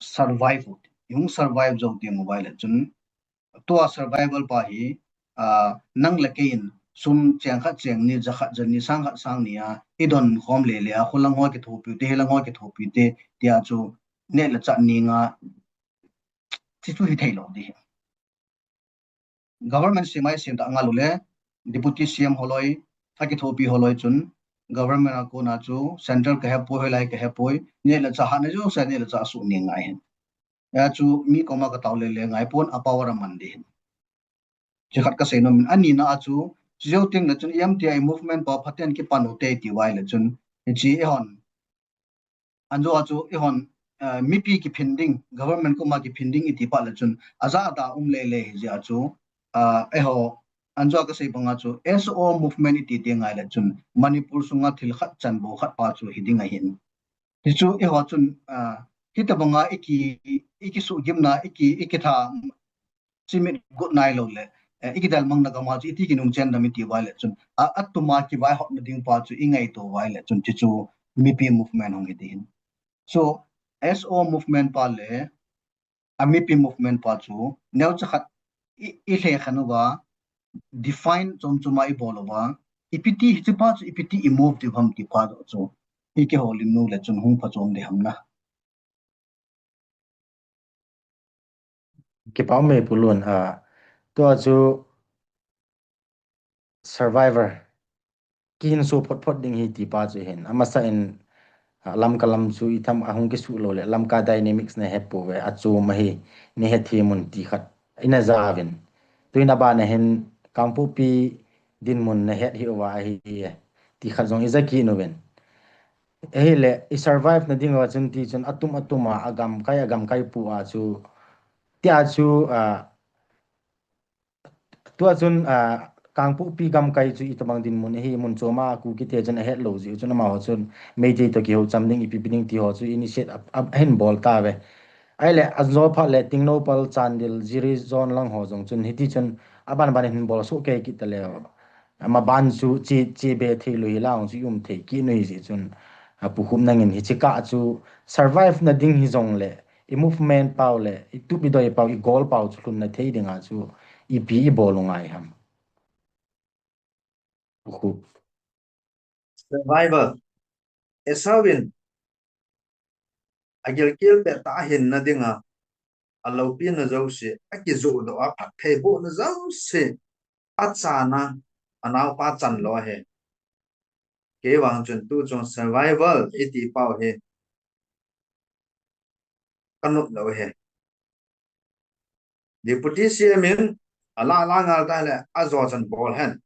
survive u, hung survive jou ding uva le chun, tua survival pa hi, a, nang le kei in sum cheng khat cheng ni, ja khat ja ni, sang khat sang ni a, idon khom le le a, khulang ho kithopi te, hilang ho kithopi te, tia chu neh le chah ni nga, chi chu hi thei lou ding ahi. Government sem a sem ta ngal u le, Deputy CM holoi, akithopi holoi chun, government a kona chu, central kahe poi, hoilai kahe poi, neh le chah hat na jouse, neh le chah suh ni ngai hin. Hia chu mi koma katao le le ngai pon a power aman ding hin. Chi khat kasei nom in, ani na a chu, chi jou teng le chun iam tia i movement pa phaten kipan ute ti uva le chun, hichi eihon. Anjo a chu eihon, eh, mipi kiphin ding, government koma kiphin ding iti phat le chun, aja da um le le hi jeh a chu, ah, eiho, anjo a kasei banga chu, SoO movement iti ding ngai le chun, Manipur sunga thil khat chan bo khat pa chu hi ding ahin. Hichu eiho chun, ah, hitabanga iki, ikisuhgimna, iki, ikitha, chimit got nai lou le, eh, ikidalmang na gam a chu iti kinung chen dam iti uva le chun, a, atuma kivaihopna ding pa chu ingaito uva le chun, chi chu mipi movement hung hi ding ahin. So, SoO movement pa le, a mipi movement pa chu, neocha khat i, ilhekhen uva, define chom chom a ibol uva, ipiti, hichi pa chu ipiti i move diu ham ti pa chu, ikihoulim nu le chun hung phachom ding ham na. Kipa um e Pu Lun, a, tua chu survivor, kihinso phot phot ding hi ti pa chu hin. Amasa in, ah, Lamka lam chu itham a hung kisu lou le, Lamka dynamics nahet pouve, achom ahi, nahet thei mun ti khat ina ja uvin. Tuin abana hin Kangpokpi dinmun nahet hih uva ahi, ti khat jong ija kit uvin. Ahile, i survive na ding uva chun ti chun atum atum a, agamkai, agamkai pu a chu, ti a chu, ah, tua chun, ah, Kangpokpi gamkai chu itobang dinmun ahi, mun chom a Kuki te chun ahet lou jeh chun amaho chun Meitei to kihou cham ding, ipi pi ding ti ho chu initiate a, a, ahin bol tauve. Ahile, ajo phat le Tengnoupal, Chandel, Jiri zone lang ho jong chun hiti chun aban ban in hin bol soh kei kit tale. Ama ban chu chi, chi be thei lou hi lang chu i um thei kit u hi jeh chun, a, Pu Khup nangin hichi kah chu survive na ding hi jong le, i movement pau le, i tup i doi pau, i goal pau chu lhunna thei ding a chu ipi i bol u ngai ham? Pu Khup. Survival. Esau in agilkel pet a ahinna dinga, aloupina jouse, akijoh doh a, phattheibohna jouse, achana, anaopa chan lou ahi. Kei vang chun tu chung survival iti pau hi kanop lou ahi. Deputy C M in ala la ngal ta le ajo chan bol hen.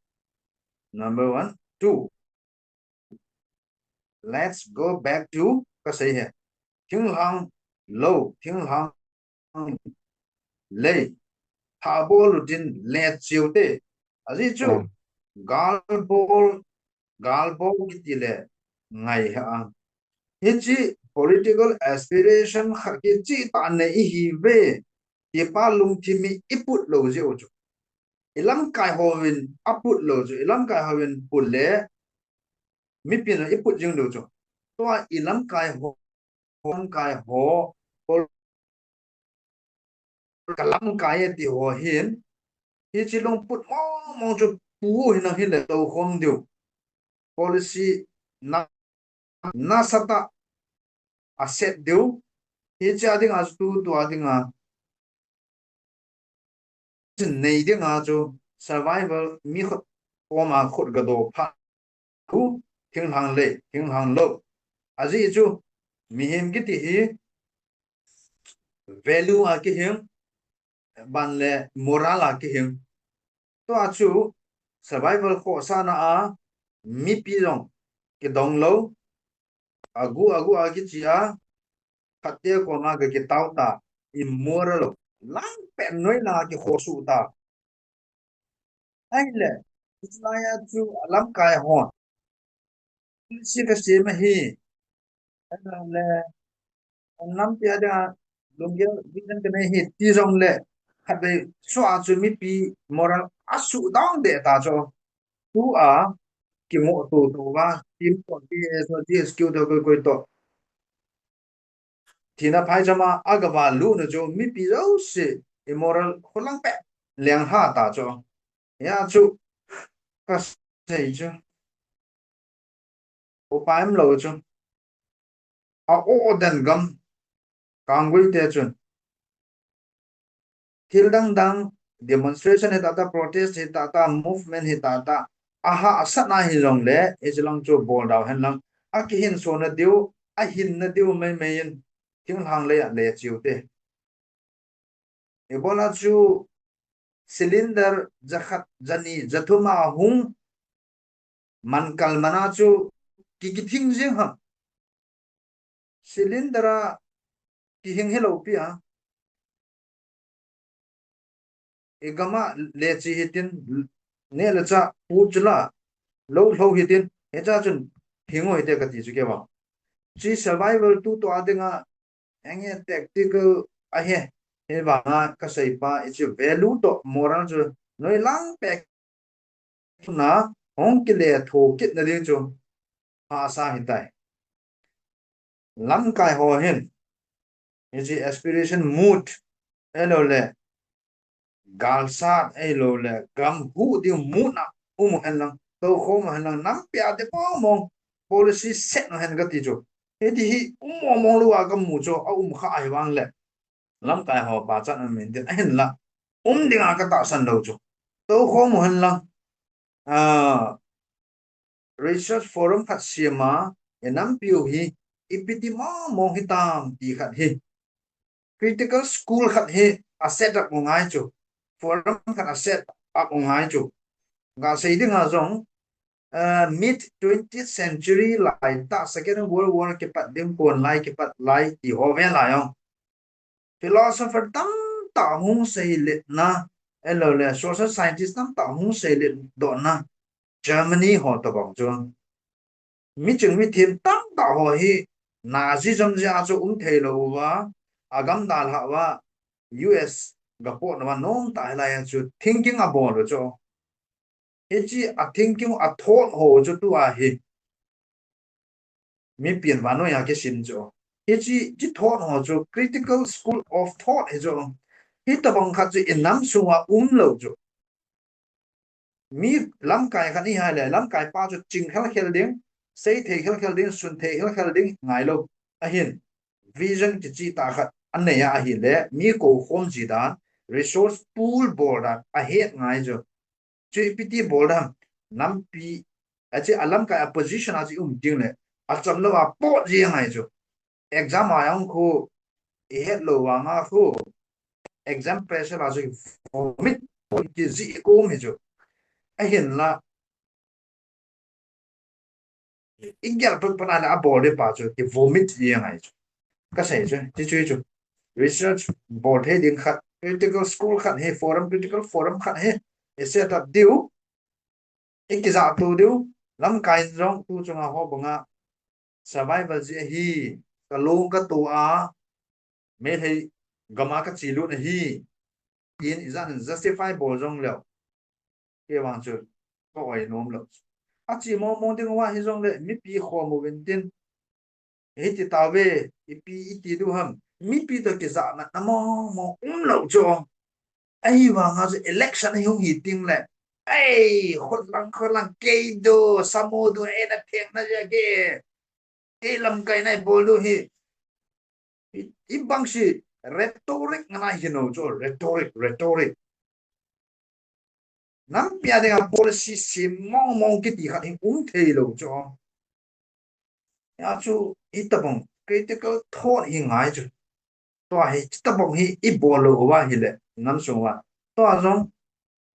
Number one, two. Let's go back to kasei hi. Thinglhang lou, thinglhang lei. Thabol utin le chiu te. Ajeh chu, hmm, galbol, galbol kiti le ngai ha. Hichi political aspiration khat kichi ta nei ihiuve. Ti pa lungthim hi iput lou jeh u chu. I lamkai hovin aput lou chu. I lamkai hovin put le mipin iput jing lou chu. Tua i lamkai ho, lamkai ho, ka lamkai e ti ho hin, hichi lungput mong mong chu pu hin nang hin le tou khom diu. Policy na, nasatah a set diu. Hichi a dinga chu tu, tu a dinga nei dinga chu survival mi khut koma khut gado pha thu thinglhang lei, thinglhang lou. Ajeh chu mihem kiti hi value a kihing, ban le moral a kihing. Tua chu survival khohsahna a mipi jong kidong lou, agu, agu a kichi a, khatte koma ka kitao ta, immoral lou, lang pen noina kikhosuh ta. Ahile, hilai a chu alamkai hon. Si ka sema hi. Ahile, nampi a dia lunggel vision ka nei hi ti jong le, khatvei sua chu mipi moral asuh dang de ta chu. Tu a, kingoh tu tu va, team to, T S to, T S Q to, koi koi to. Thina phaichama agava luna chu mipi jouse immoral kholang pet leng ha ta chu. Hia chu kasei chu. Upai umlou chu. A o den gam kanggui te chun. Thil dang dang, demonstration hi tata, protest hi tata, movement hi tata, ahahsatna hi jongle, hichilang chu bol dau hen lang, akihinsona diu, ahinna diu mai mai in, thinglhang lei a le chiu te. Ibola chu cylinder jakhat, jani, jathum a hung, man kal mana chu ki, kithing jing ha. Cylinder a kihing hilou pi a. Igama lechi hitin, ne le cha pu chula, lou lou hitin, hecha chun hingu hite kati chu kei vang. Chi survival tu tu a dinga, enge tactical ahi, he vanga kasei pa, ichi value to moral chu, noi lang pek na hong kile tho kit na ding chu hahsa hitai. Lamkai ho hin, hichi aspiration mood, ahilou le, galsat, ahilou le, gam hu ding mood na, um hen lang, tou khom hen lang, nampi a te mong mong, policy set na hen kati chu. Hiti hi, um mong mong lou a kamu chu, aum kha ahi vang le. Lamkai ho pachat a min tin ahin la. Um dinga katahsan lou chu. Tou khom hen lang. Ah, research forum khat siam a, e nampiu hi, ipi ti mong mong hitam ti khat hi. Critical school khat hi a set up u ngai chu. Forum khat a set up u ngai chu. Ga sei ding a jong, uh, mid twentieth century lai ta, Second World War kipat ding kon lai kipat lai ti ho ve lai ong. Philosopher tam ta hung sei let na, elo le social scientist tam ta hung sei let do na, Germany ho to bang chu. Mi ching mi thim tam ta ho hi Nazism jeh a chu um thei lo uva, a gam dal ha uva, U S ga pot na nom ta hilai a chu thinking a bol u chu. Hichi a thinking a thought ho chu tu a hi. Mi pian vannoi a kisim chu. Hichi, chi thought ho chu critical school of thought hi chu. Hi tabang khat chu i nam sunga um lo chu. Mi lamkai khat i hai le, lamkai pa chu ching khel khel ding, sei thei khel khel ding, sun thei khel khel ding ngai lo. Ahin, vision kichi ta khat a nei a ahi le, mi ko khom ji dan, resource pool bol dan, a het ngai chu. Chu ipi ti bol dan, nampi, a chi a lamkai a position a chi um ding le, a cham lo a pot ji ngai chu. Exam a jong khu, i het lo vang a khu, exam pressure a chu vomit, ki ji i kum hi chu. Ahin la, i gel pek pana le a bol de pa chu, ki vomit ji ngai chu. Ka sei chu, chi chu chu. Research bol thei ding khat, critical school khat hi, forum, critical forum khat hi, i set up diu, i kizah tu diu, lamkai jong tu chunga ho banga survival ji ahi, ka lung ka tu a, Meitei gam a ka chi lut ahi, tin i jan justify bol jong leo. Kei vang chu, ka oi nom lo. A chi mong mong ding uva hi jong le, mipi khom uvin tin. Hiti tave, ipi iti diu ham. Mipi to kizahna, na mong mong um lo chu. Ahivanga chu election hi hung hi ting le. Ei, khut lang, khut lang, kei du, samu du, ei na theng na ja ke. Kei lamkai na i bol diu hi. I, i bang si rhetoric ngana hi no chu, rhetoric, rhetoric. Nampi a dinga policy sem mong mong kiti khat hi um thei lo chu. Ya chu i tabang critical thought hi ngai chu. Tua hi, tabang hi i bol lo uva hi le, nam sung uva. Tua jong,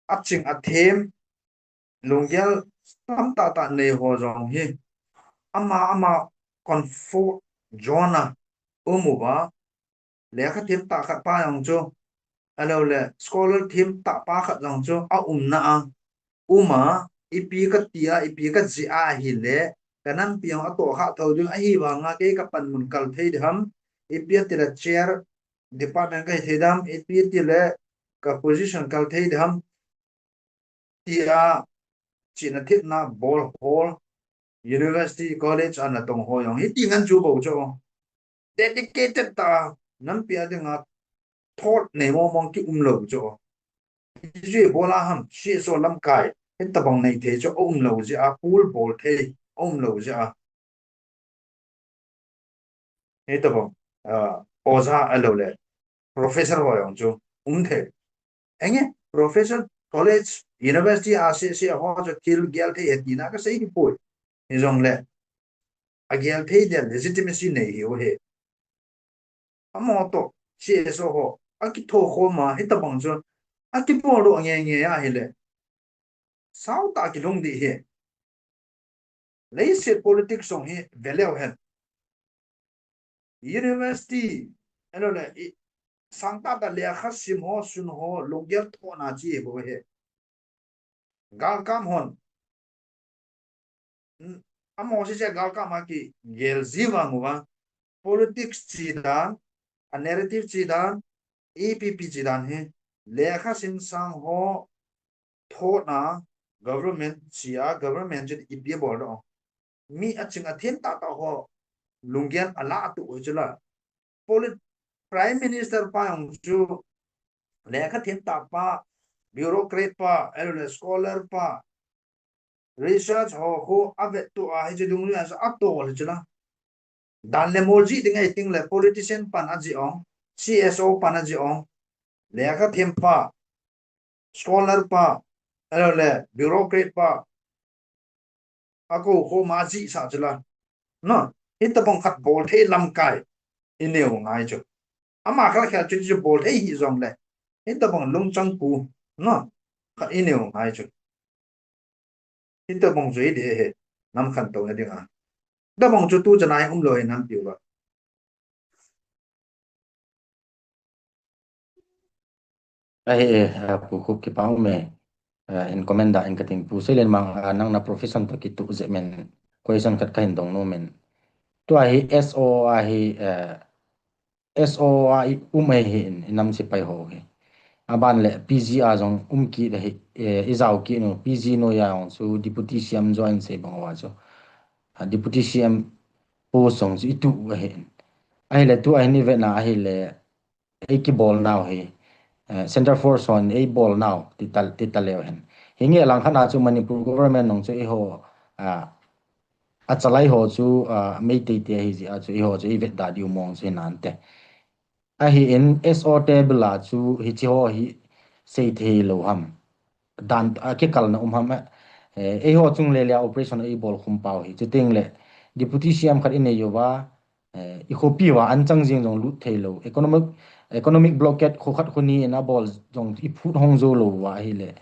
a ching a them, lunggel tam ta ta nei ho jong hi. Ama, ama comfort zone a um uva. Lekha them ta khat pa jong chu. Alo le, scholar them ta pa khat jong chu. A umna a. Uma, ipi ka tia, ipi ka ji a hi le. Ka nampi jong a to kha tho ding ahi vanga kei ka panmun kal thei ding ham. Ipi ati le chair department ka hi thei dam, ipi ati le ka position kal thei dam, tia china thitna bol hol, university, college ana tong ho jong, hiti ngan chu bou chu. Dedicated ta, nampi a dinga thought nei mong mong ki um lo chu. Chu bol a ham, C S O lamkai, hitabang nei thei chu um lo jeh a, pool bol thei, um lo jeh a. Hitabang, ah, oja alo le, professor ho jong chu um thei. Enge, professor, college, university a seh seh ho chu thil gel thei e tina ka sei hi poi. Hijongle, a gel thei dia legitimacy nei hi u hi. Amaho to, C S O ho, a kitho khom a, hitabang chu, a kibol doh nge nge a hi le. Sao ta kilung dih hi. Leiset politics jong hi veleu hen. University, elo le, i, sang ta ta lekha sim ho, sun ho, lunggel thohna chi bou hi. Galkam hon. N-, amaho seh seh galkam a kigel ji vang uva. Politics chi dan, a narrative chi dan, E P P chi dan hi. Lekha sim sang ho, thohna, government chi a, government chun ipi abol doh. Mi a ching a them ta ta ho, lunggel a la a tu u chu la. Polit-, Prime Minister pa jong chu, lekha them ta pa, bureaucrat pa, elo le scholar pa, research ho khu a vet tu a hi chu dungjui a chu a tol hi chu la. Dan le mol ji ding ei ting le politician pan a ji ong, C S O pan a ji ong, lekha them pa, scholar pa, elo le bureaucrat pa, akou khom a jihsah chu la. No, hitobang khat bol thei lamkai inei u ngai chu. Ama khat khat chu chu bol thei hih jongle, hitobang lungchang pu, no, khat inei u ngai chu. Hitobang chu hi ding ahi, nam khantouna dinga. Hitobang chu tu chana hi umlou ahi nam tiu va. Ahi, eh, eh, Pu Khup, kipa um e. Eh, in comment da in kating Pu Seilenmang, ah, nang na profession toh kituh jeh in question khat kahin dong nom in. Tua hi S O ahi, eh, S O a i um ahi in, i nam sepai ho hi. Aban le P G a jong um kit ahi, eh, i jao kit nu, P G noiya jong chu Deputy C M join sei bang uva chu. Ah, Deputy C M post jong chu i tuh u ahi in. Ahile tua hin i vetna ahile, ei kibol nau hi, eh, Centre Force hon ei bol nau ti ta, ti ta leu hen. Hinge lang khat a chu Manipur government nung chu eiho, ah, a chalai ho chu, ah, Meitei te ahi jeh a chu eiho chu ei vet da diu mong chu hi nante. Ahi in S O table a chu hiche ho hi sei thei lou ham. Dan, a, kikalna um ham, eh, eh, eiho chung le le a operation ei bol khum pau hi. Chuteng le Deputy C M khat i nei uva, eh, i khopi uva anchang jing jong lut thei lou. Economic, economic blockade kho khat kho ni in a bol jong i phut hong jou lou uva ahile,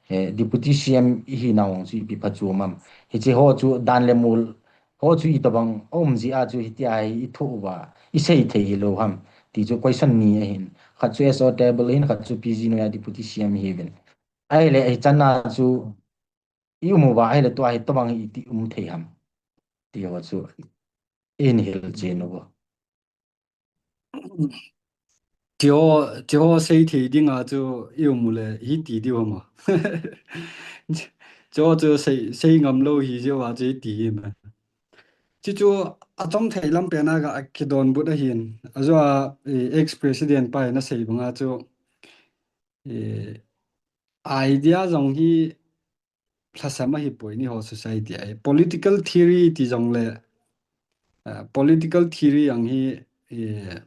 eh, Deputy C M i hi nau jong chu ipi pha chu um am. Hiche ho chu dan le mol ho chu itobang a um jeh a chu hitia hi i thoh uva, i sei thei hi lou ham. Ti chu question ni ahin. Khat chu S O table ahin, khat chu P G noiya Deputy C M hi uvin. Ahile, hichan a chu i um uva, ahile tua hi tobang hi iti um thei ham. Ti ho chu i hin hil chen uvo. Tiho, tiho sei thei dinga chu i um u le hiti diu ham. Tiho chu sei, sei ngam lou hi jeh uva chu hiti hi ma. Chuchu achom thei lam pen a ga kidonbut ahin. Ajou a, eh, ex-president pa in asei banga chu, eh, idea jong hi lhasam ahipoi, ni ho society a hi. Political theory ti jongle, ah, political theory jong hi, eh,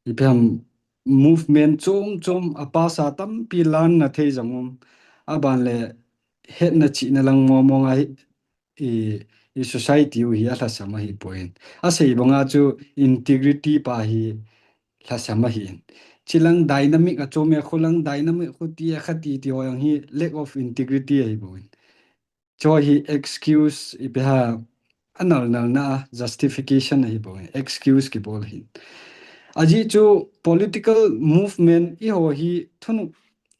ipi ham movement chom chom a past a tampi lan na thei jong um. Aban le hetna chihna lang mong mong a hi, i, i society u hi alhasam ahipoi. Asei banga chu integrity pa hi lhasam ahin. Chilang dynamic a chom e, khulang dynamic khu ti a kha ti ti ho jong hi lack of integrity ahipoi. Chu hi excuse ipi ham, anal nal na justification ahipoi. Excuse kibol ahin. Ajeh chu political movement eiho hi thunung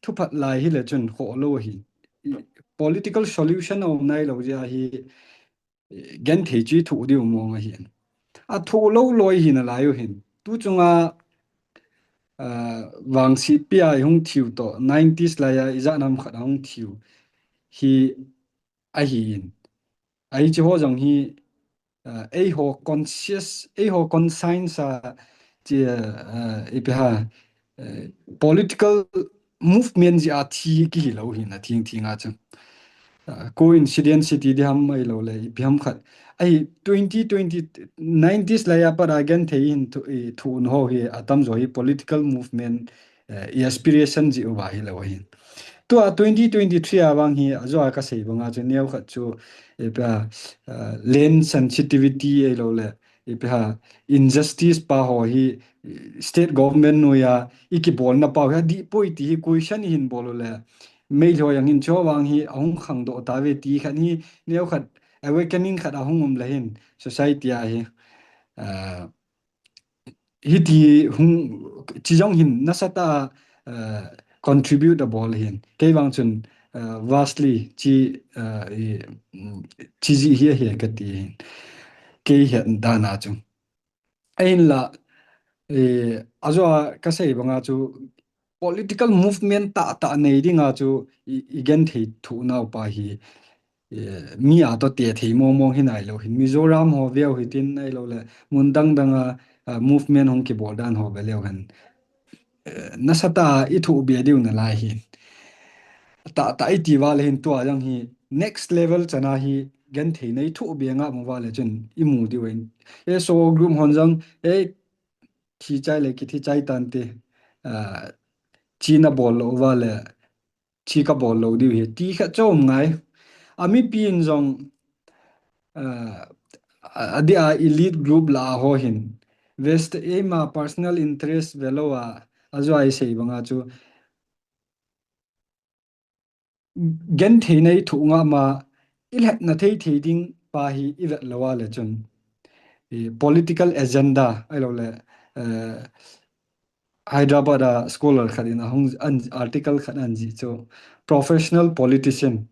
thuphat lai hile chun khoh lou ahi. I, political solution a um nailou jeh a hi, i, genthei chu i thoh diu mong ahin. A thoh lou loi hi nalai u hin. Tu chunga, ah, vangsetpi a i hung thiu toh, nineties lai a i jat nam khat a hung thiu hi ahin. Ahi chu ho jong hi, ah, eiho conscious, eiho conscience a, chi, ah, ipi ham, eh, political movement jeh a thi kihi lou hin a thing thing a chu. Ah, coincidence ti ding ham ahilou le, ipi ham khat. Ahi twenty twenty, nineties lai a pat a genthei hin thu, i, thun ho hi atamjo hi political movement, eh, i aspiration jeh uva hilou ahin. Tua twenty twenty-three a vang hi, ajou a kasei banga chu neo khat chu, ipi ham, ah, land sensitivity ahilou le, ipi ham, injustice pa ho hi, state government noiya, i kibolna pau hi adih poi ti hi question i hin bol u le, Meitei ho jong hin chu vang hi ahung khangdoh tauve ti khat hi, neo khat awakening khat ahung um le hin, society a hi, ah, hiti hung, chi jong hin nasatah a, ah, contribute abol ahin. Kei vang chun, ah, vastly chi, ah, i, mm, chi jeh hi ahi kati ahin. Kei het dan a chu. Ahinla, eh, ajou a kasei banga chu political movement tahtah nei dinga chu i, i genthei thoh nau pa hi, eh, mi a toh tethei mong mong hi nailou hin. Mizoram ho veu hitin ahilou le, mun dang dang a, ah, movement hung kibol dan ho ve leu hen. Eh, nasatah a i thoh be diu nalai hin. Tahtah i ti uva le hin tua jong hi next level chan a hi genthei nei thoh be ngam uva le chun i mu diu ahin. S O group hon jong, eh, thi chai le kithi chai tante, ah, chi nabol lou uva le, chi kabol lou diu ahi, ti khat chu um ngai. A mipi in jong, uh, a, a dia elite group lah a ho hin. Vest eima personal interest velou a, a jua i sei banga chu. Genthei nei thu nga ma, i lhepna thei thei ding pa hi i vet lou a le chun. I political agenda, ahilou le, eh, Hyderabad a scholar khat in a hung an article khat an ji chu, professional politician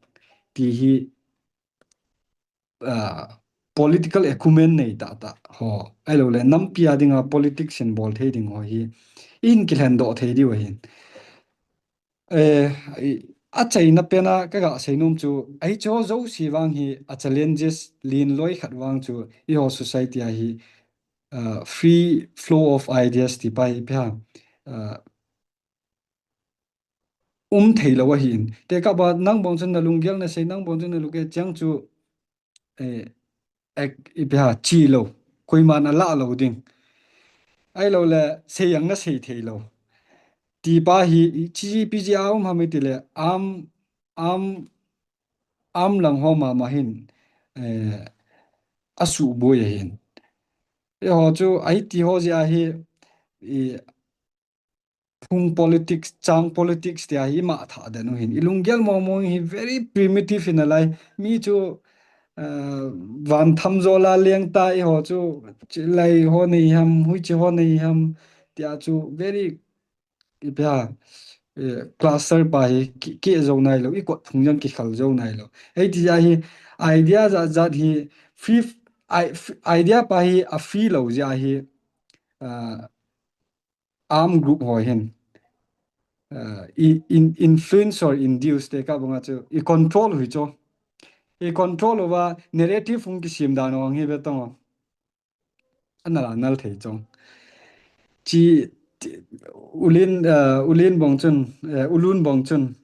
ti hi, ah, political acumen nei tah tah ho, ahilou le nampi a dinga politics in bol thei ding ho hi, in kilhen doh thei diu ahin. Eh, i, a chaina pen a ka ga sei nom chu, ahi chu ho jouse vang hi a challenges lin loi khat vang chu, i ho society a hi, ah, free flow of ideas ti pa hi pia, ah, um thei lou ahin. Te ka ba nang bong chun na lunggel na sei, nang bong chun na lunggel chang chu, eh, ek, i pia chi lou. Koiman a la lou ding. Ahilou le sei yang na sei thei lou. Ti pa hi, i chi pi ji a um ham i ti le, am, am, am lang ho ma ma hin, eh, a su boi ahin. I ho chu, ahi ti ho ji a hi, i, phung politics, chang politics ti a hi i ma tha den u hin. I lunggel mo mo hi very primitive in a lai. Mi chu, eh, van tham jo la leng ta i ho chu, chi lai ho nei ham, hui chi ho nei ham, ti a chu very, i pia, eh, cluster pa hi ki, ki jo nai lou, i kot phung jang ki khal jo nai lou. Ei ti a hi, idea jat jat hi, free, i, f-, idea pa hi a free lou ji a hi, ah, arm group ho hin, ah, i, in, influence or induce te ka banga chu, i control hui chu. I control uva narrative hung kisim dan u ang hi ve tong. Ana la nal thei chu. Chi, ti, ulin, ah, ulin bong chun, eh, ulun bong chun,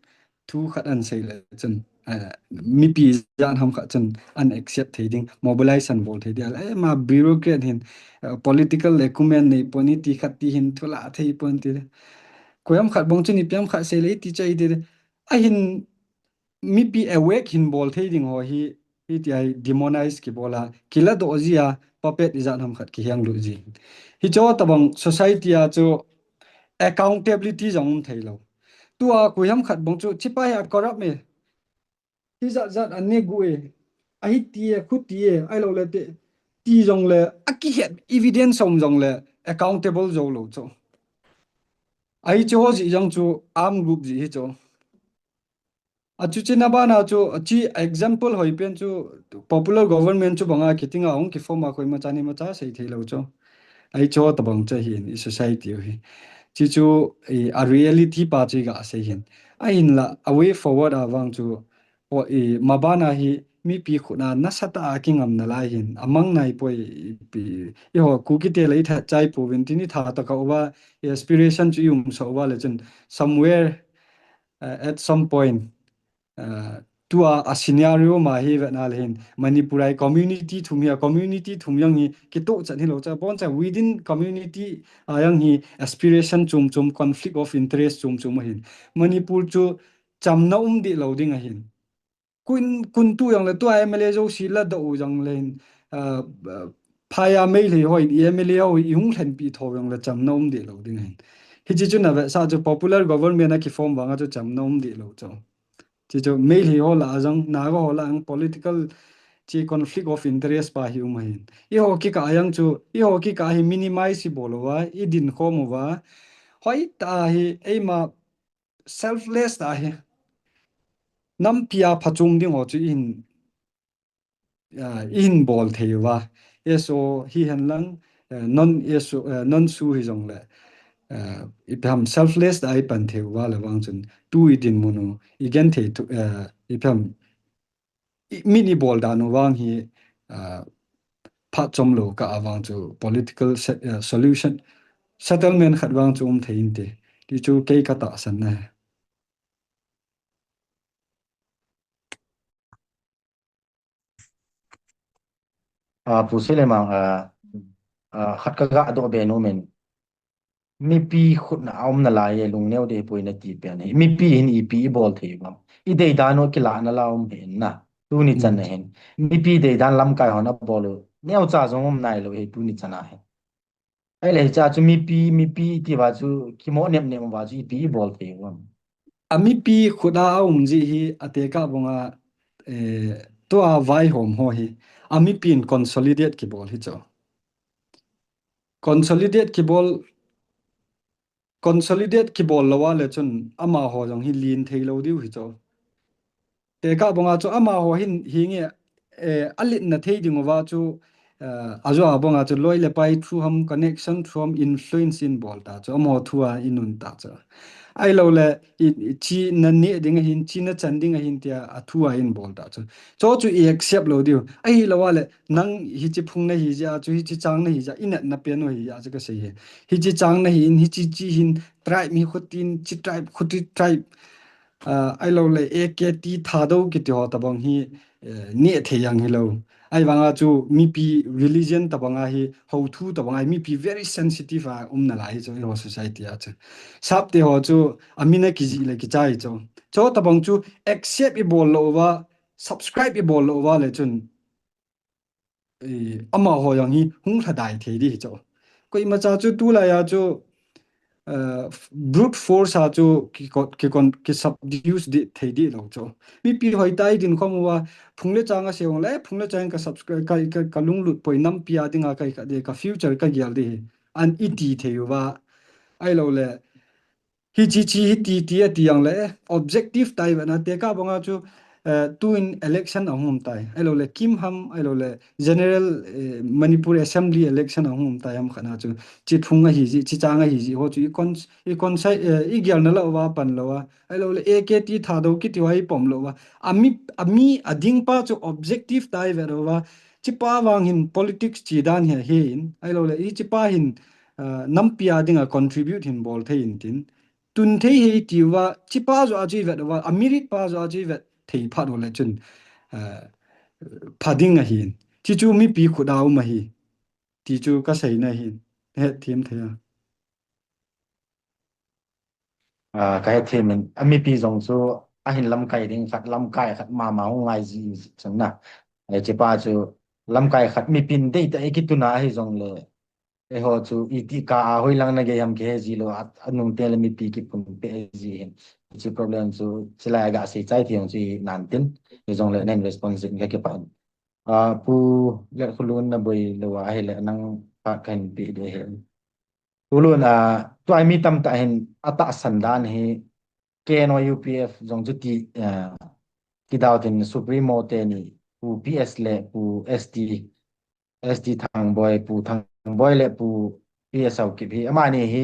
thu khat an sei le chun, eh, mipi jan ham khat chun an accept thei ding, mobilize an bol thei ding. Eh, ma bureaucrat hin, eh, political acumen nei pon hi ti khat ti hin thu la thei pon ti. Koiham khat bong chun ipi ham khat sei le ti chai ti. Ahin mipi awake hin bol thei ding ho hi, hi ti a hi demonize ki bol a, ki la doh ji a, puppet ijat ham khat ki hiang lut ji. Hi chu tabang society a chu accountability jong um thei lou. Tua koiham khat bong chu, chi pa hi a corrupt me. Hi jat jat an ne gu e. Ahi ti e, khu ti e, ahilou le te. Ti jong le, a ki het evidence um jong le, accountable jo lou chu. Ahi chu ho ji jong chu, arm group ji hi chu. A chu chi na bana chu, chi example hoi pen chu, popular government chu banga kiting a hung ki form a koima cha ni ma cha sei thei lou chu. Ahi chu tabang chu hin, i society u hi. Chi chu, i, a reality pa chu i ga sei hin. Ahin la, a way forward a vang chu, o, i, ma bana hi, mipi khut a nasa ta a ki ngam na lai hin. A mang nai poi, i, pi, i ho, Kuki te la i tha chai pu vin tin i tha ta ka uva, i aspiration chu i um sa uva le chun. Somewhere, uh, at some point, uh, tua a scenario ma hi ve na le hin, Manipur a community thum hi a community thum jang hi, ki to chan hi lou cha, bon cha within community a jang hi aspiration chum chum, conflict of interest chum chum a hin. Manipur chu chamna um di lou ding a hin. Kun, kun tu jang le tua M L A jouse la doh u jang le hin, uh, uh, phaya Meitei ho in M L A ho i hung lhen pi tho jang le chamna um di lou ding a hin. Hi chi chu na ve sa chu popular government a ki form vang a chu chamna um di lou chu. Chi chu Meitei ho la a jang, Naga ho la ang political chi conflict of interest pa hi um a hin. I ho ki ka a jang chu, i ho ki ka hi minimize i bol uva, i din khom uva. Hoi ta hi, eima selfless ta hi. Nampi a phachom ding ho chu i hin, ah, i hin bol thei uva. S O hi hen lang, eh, non S O, eh, non S O hi jong le. Eh, ipi ham selfless ta i pan thei uva le vang chun. Tu i dinmun u, i gen thei tu, eh, ipi ham, i, min i bol dan u vang hi, ah, phachom lou ka a vang chu political se-, eh, solution, settlement khat vang chu um thei inte. Ti chu kei ka tahsan na. Ah, Pu Selemang, ah, ah, khat ka ga doh be nom in. Mipi khut na a um na lai e, lungneo de poi na ti pen hi. Mipi hin ipi i bol thei uvam. I dei dan u kila na la um hi na. Tuni chan ahin. Mipi deidan lamkai hon abol u neocha jong um nailou hi tuni chan ahin. Ahile hiche chu mipi, mipi iti uva chu kimo nep nep uva chu ipi ibol thei u ham? A mipi khut a aum ji hi atekah banga, eh, tua vaihom ho hi. A mipi in consolidate kibol hi chu. Consolidate kibol, consolidate kibol lou a le chun amaho jong hi lin thei lou diu hi chu. Tekah banga chu amaho hin hinge, eh, aletna thei ding uva chu, eh, ajo a banga chu loi le pai through ham, connection through ham, influence in bol ta chu, amaho thua in un ta chu. Ahilou le, i, i chi na neh ding ahin, chi na chan ding ahin tia athua in bol ta chu. Chu chu i accept lou diu. Ahilou a le, nang hiche phung nahi jeh a chu, hiche chang nahi jeh a, i natna pen u ahi jeh a chu kasei hi. Hiche chang nahin, hiche chi hin, tribe hi khutin, chi tribe, khuti tribe, ah, ahilou le, A K T Thadou kiti ho tabang hi, eh, neh thei jeng hilou. Ahivanga chu mipi religion tabanga hi, hou thu tabanga hi, mipi very sensitive a um nalai hi chu, eiho society a chu. Sap te ho chu, amin a kijih le kichai chu. Chu tabang chu accept ibol lou uva, subscribe ibol lou uva le chun, eh, amaho jong hi hung lhadai thei di hi chu. Koimacha chu tulai a chu, eh, brute force a chu ki con-, ki con-, ki subduce di thei di lou chu. Mipi hoitah a i dinkhom uva, phung le chang asei jongle, phung le chang ka subscribe, ka, ka, ka lunglut poi, nampi a dinga ka, ka, ka future ka gel di hi. An iti thei uva. Ahilou le, hiche chi hiti ti ati jongle, eh, objective tai ve na tekah banga chu, eh, tuin election ahung um tai. Ahilou le, KIM ham, ahilou le, General, eh, Manipur Assembly election ahung um tai ham khat na chu. Chi phung ahi jeh, chi chang ahi jeh ho chu i con-, i con-, eh, i gel nalou uva pan lou a. Ahilou le, A K T Thadou kiti uva i pom lou uva. Ami, ami ading pa chu objective tai ve lou uva. Chi pa vang hin politics chi dan hi ahin. Ahilou le, hiche pa hin, ah, nampi a dinga contribute hin bol thei in tin. Tun thei hi ti uva, chi pa joh a chu i vet uva, a merit pa joh a chu i vet thei phat u le chun, ah, pha ding ahin. Chi chu mipi khut a um ahi. Ti chu ka seina ahin. Hetthem thei a. Ah, ka hetthem in, a mipi jong chu ahin lamkai ding khat, lamkai khat mama hung ngai ji, ji chun na. Hiche pa chu lamkai khat mipin deitah a i kituna ahi jongle, eiho chu iti kah a hoilang na gei ham kihe ji lou, a, anung teng le mipi kipun peh ji hin. Hiche problem chu chilai a ga sei chai thei jong chu i nan tin, hijongle nen response in ka kipah in. Ah, Pu Letkholun na boi lou a ahile nang phat kahin pe ding ahi. Pu Lun, ah, tua mi tamtah hin atahsan dan hi K N O U P F jong chu ti, ah, kidou tin Supremo teni Pu P S le Pu S T, S T Thangboi, Pu Thangboi le Pu P S Haokip hi, amani hi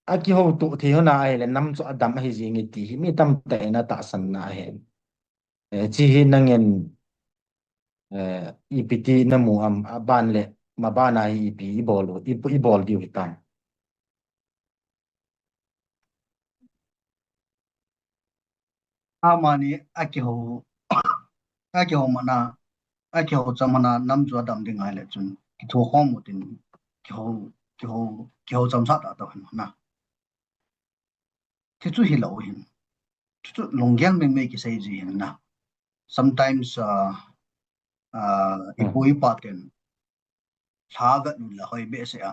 akihouto thei hon a ahile nam chu adam ahi jing e ti hi mi tamtah in atahsan na ahi. Eh, chi hi nangin, eh, ipi ti namu am, aban le, maban a hi ipi ibol u, ipi ibol diu hitam. Amani akihou, akihou mana, akihou cham mana nam chu adam ding ahile chun, kitho khom u tin, kihou, kihou, kihou cham sah ta to hin na. Ti chu hilou hin. Chu chu lunggel meimei kisei ji hin na. Sometimes, ah, ah, i pu i pa ten lha vet u le hoi behseh a.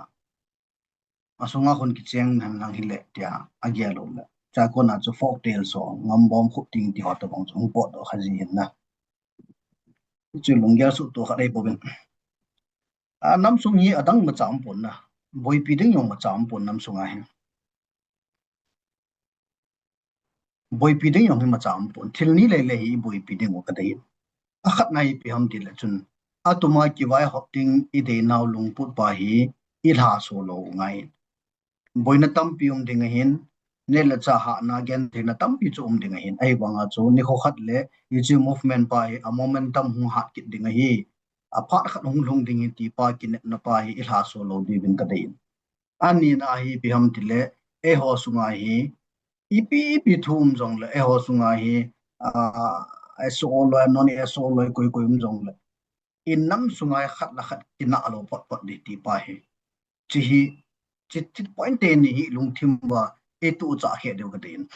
Asunga khun kicheng hen lang hile tia agel u le. Chua kona chu folk tale so, Ngambom Khupting ti ho tabang chu hung potdoh kha ji hin na. Chu lunggel suhtoh khat ahi bouvin. Ah, nam sung hi adang macha um pon na. Boipi ding jong macha um pon nam sunga hin. Boipi ding jong hi macha um pon. Thil ni lele hi boipi ding u kadei. Akhatna hi ipi ham tile chun, atuma kivaihop ding idei nau lungput pa hi ilhaso lou ngai. Boina tampi um ding ahin, neh le chah hahna gentheina tampi chu um ding ahin. Ahivanga chu nikho khat le hiche movement pa hi a momentum hung hat kit ding ahi. Aphat khat hung lhung ding ahi ti pa kinepna pa hi ilhaso lou diuvin kadei in. Anina hi ipi ham tile, eiho sunga hi, ipi ipi thu um jongle, eiho sunga hi, ah, S O loi, non S O loi, koi koi um jongle, i nam sunga hi khat le khat kinah lou potpot ding ti pa hi. Chi hi, chi, chi point teni hi lungthim uva, i tuchah khe diu kadei in.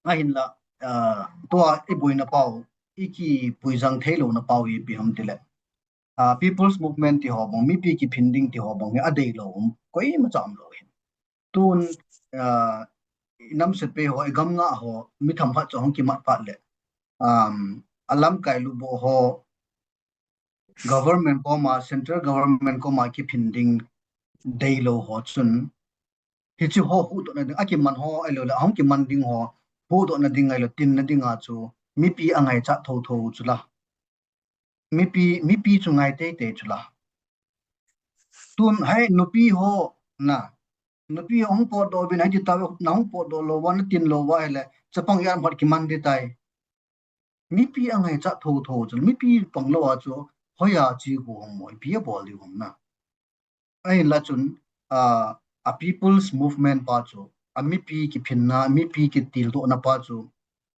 Ahinla, ah, tua i boina pau, i kipuijang thei louna pau hi ipi ham tile, ah, People's Movement ti ho bang, mipi kiphin ding ti ho bang hi adei lou um koima cha um lou hi. Tun, ah, i nam sepai ho, i gam nga ho, mi themkhat chu hung kimat phat le, um, a lamkai lubo ho, government koma, central government koma kiphin ding dei lou ho chun, hichu ho huhdoh na ding, akiman ho ahilou le, ahung kiman ding ho huhdoh na ding ahilou, tin na ding a chu, mipi angaichat thotho chu la. Mipi, mipi chu ngai teitei chu la. Tun hai nupi ho na, nupi ho hung potdoh uvin, hai ti ta na hung potdoh lou va, na tin lou va ahile, chapang ijat phat kiman ding tai. Mipi angaichat thotho chu, mipi pang lou a chu, hoiya chi gu hung mo, ipi abol diu ham na. Ahinla chun, ah, a People's Movement pa chu, a mipi kiphinna, a mipi kitildohna pa chu,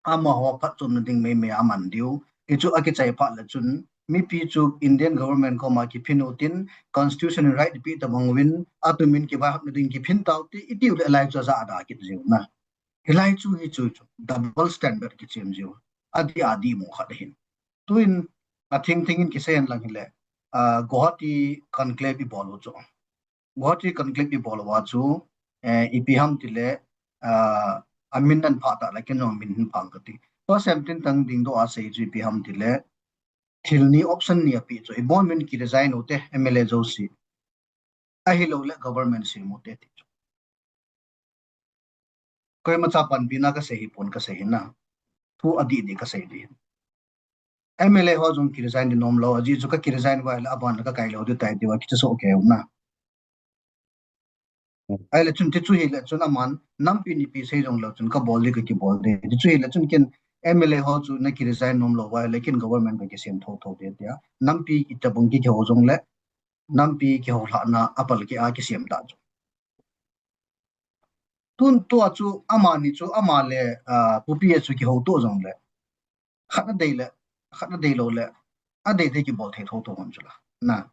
amaho phatchomna ding meimei a aman diu. Hichu akichai phat le chun, mipi chu Indian government koma kiphin utin, constitution in right ipi tabang uvin, atumin kivaihopna ding kiphin tau ti, itiu le lai chu ajahda kit jiu na. Hilai chu hichu chu, double standard kichem jiu. Adih adih mo khat ahin. Tuin, a thingthing in kisei hen lang hile, ah, Guwahati conclave ibol u chu. Guwahati conclave ibol uva chu, eh, ipi ham tile, ah, amin nan phah ta le ken jong min hin phang kati. Tua Semtinthang Dingdoh a sei chu ipi ham tile, thil ni option ni api chu. Ibon min kiresign u te, M L A jouse. Ahilou le government sem u te ti chu. Koima cha panpina kasei hi pon kasei hi na. Thu adih dih kasei dih. M L A ho jong kiresign ding nom lou, ajeh chu ka kiresign uva le aban le kakai lou ding tai tia kicha soh kei u na. Ahile chun tichu hile chun aman nampi in ipi sei jong lou chun kabol ding kakibol ding. Tichu hile chun ken M L A ho chu na kiresign nom lou uva le ken government kakisem thotho ding tia. Nampi itabang kihou jong le nampi kihoulhahna a palkeh a kisem ta chu. Tun tua chu amani chu ama le, ah, Pu P A chu kihouto jong le. Khat na dei le, khat na dei lou le, adei dei kibol thei thotho hon chu la. Na.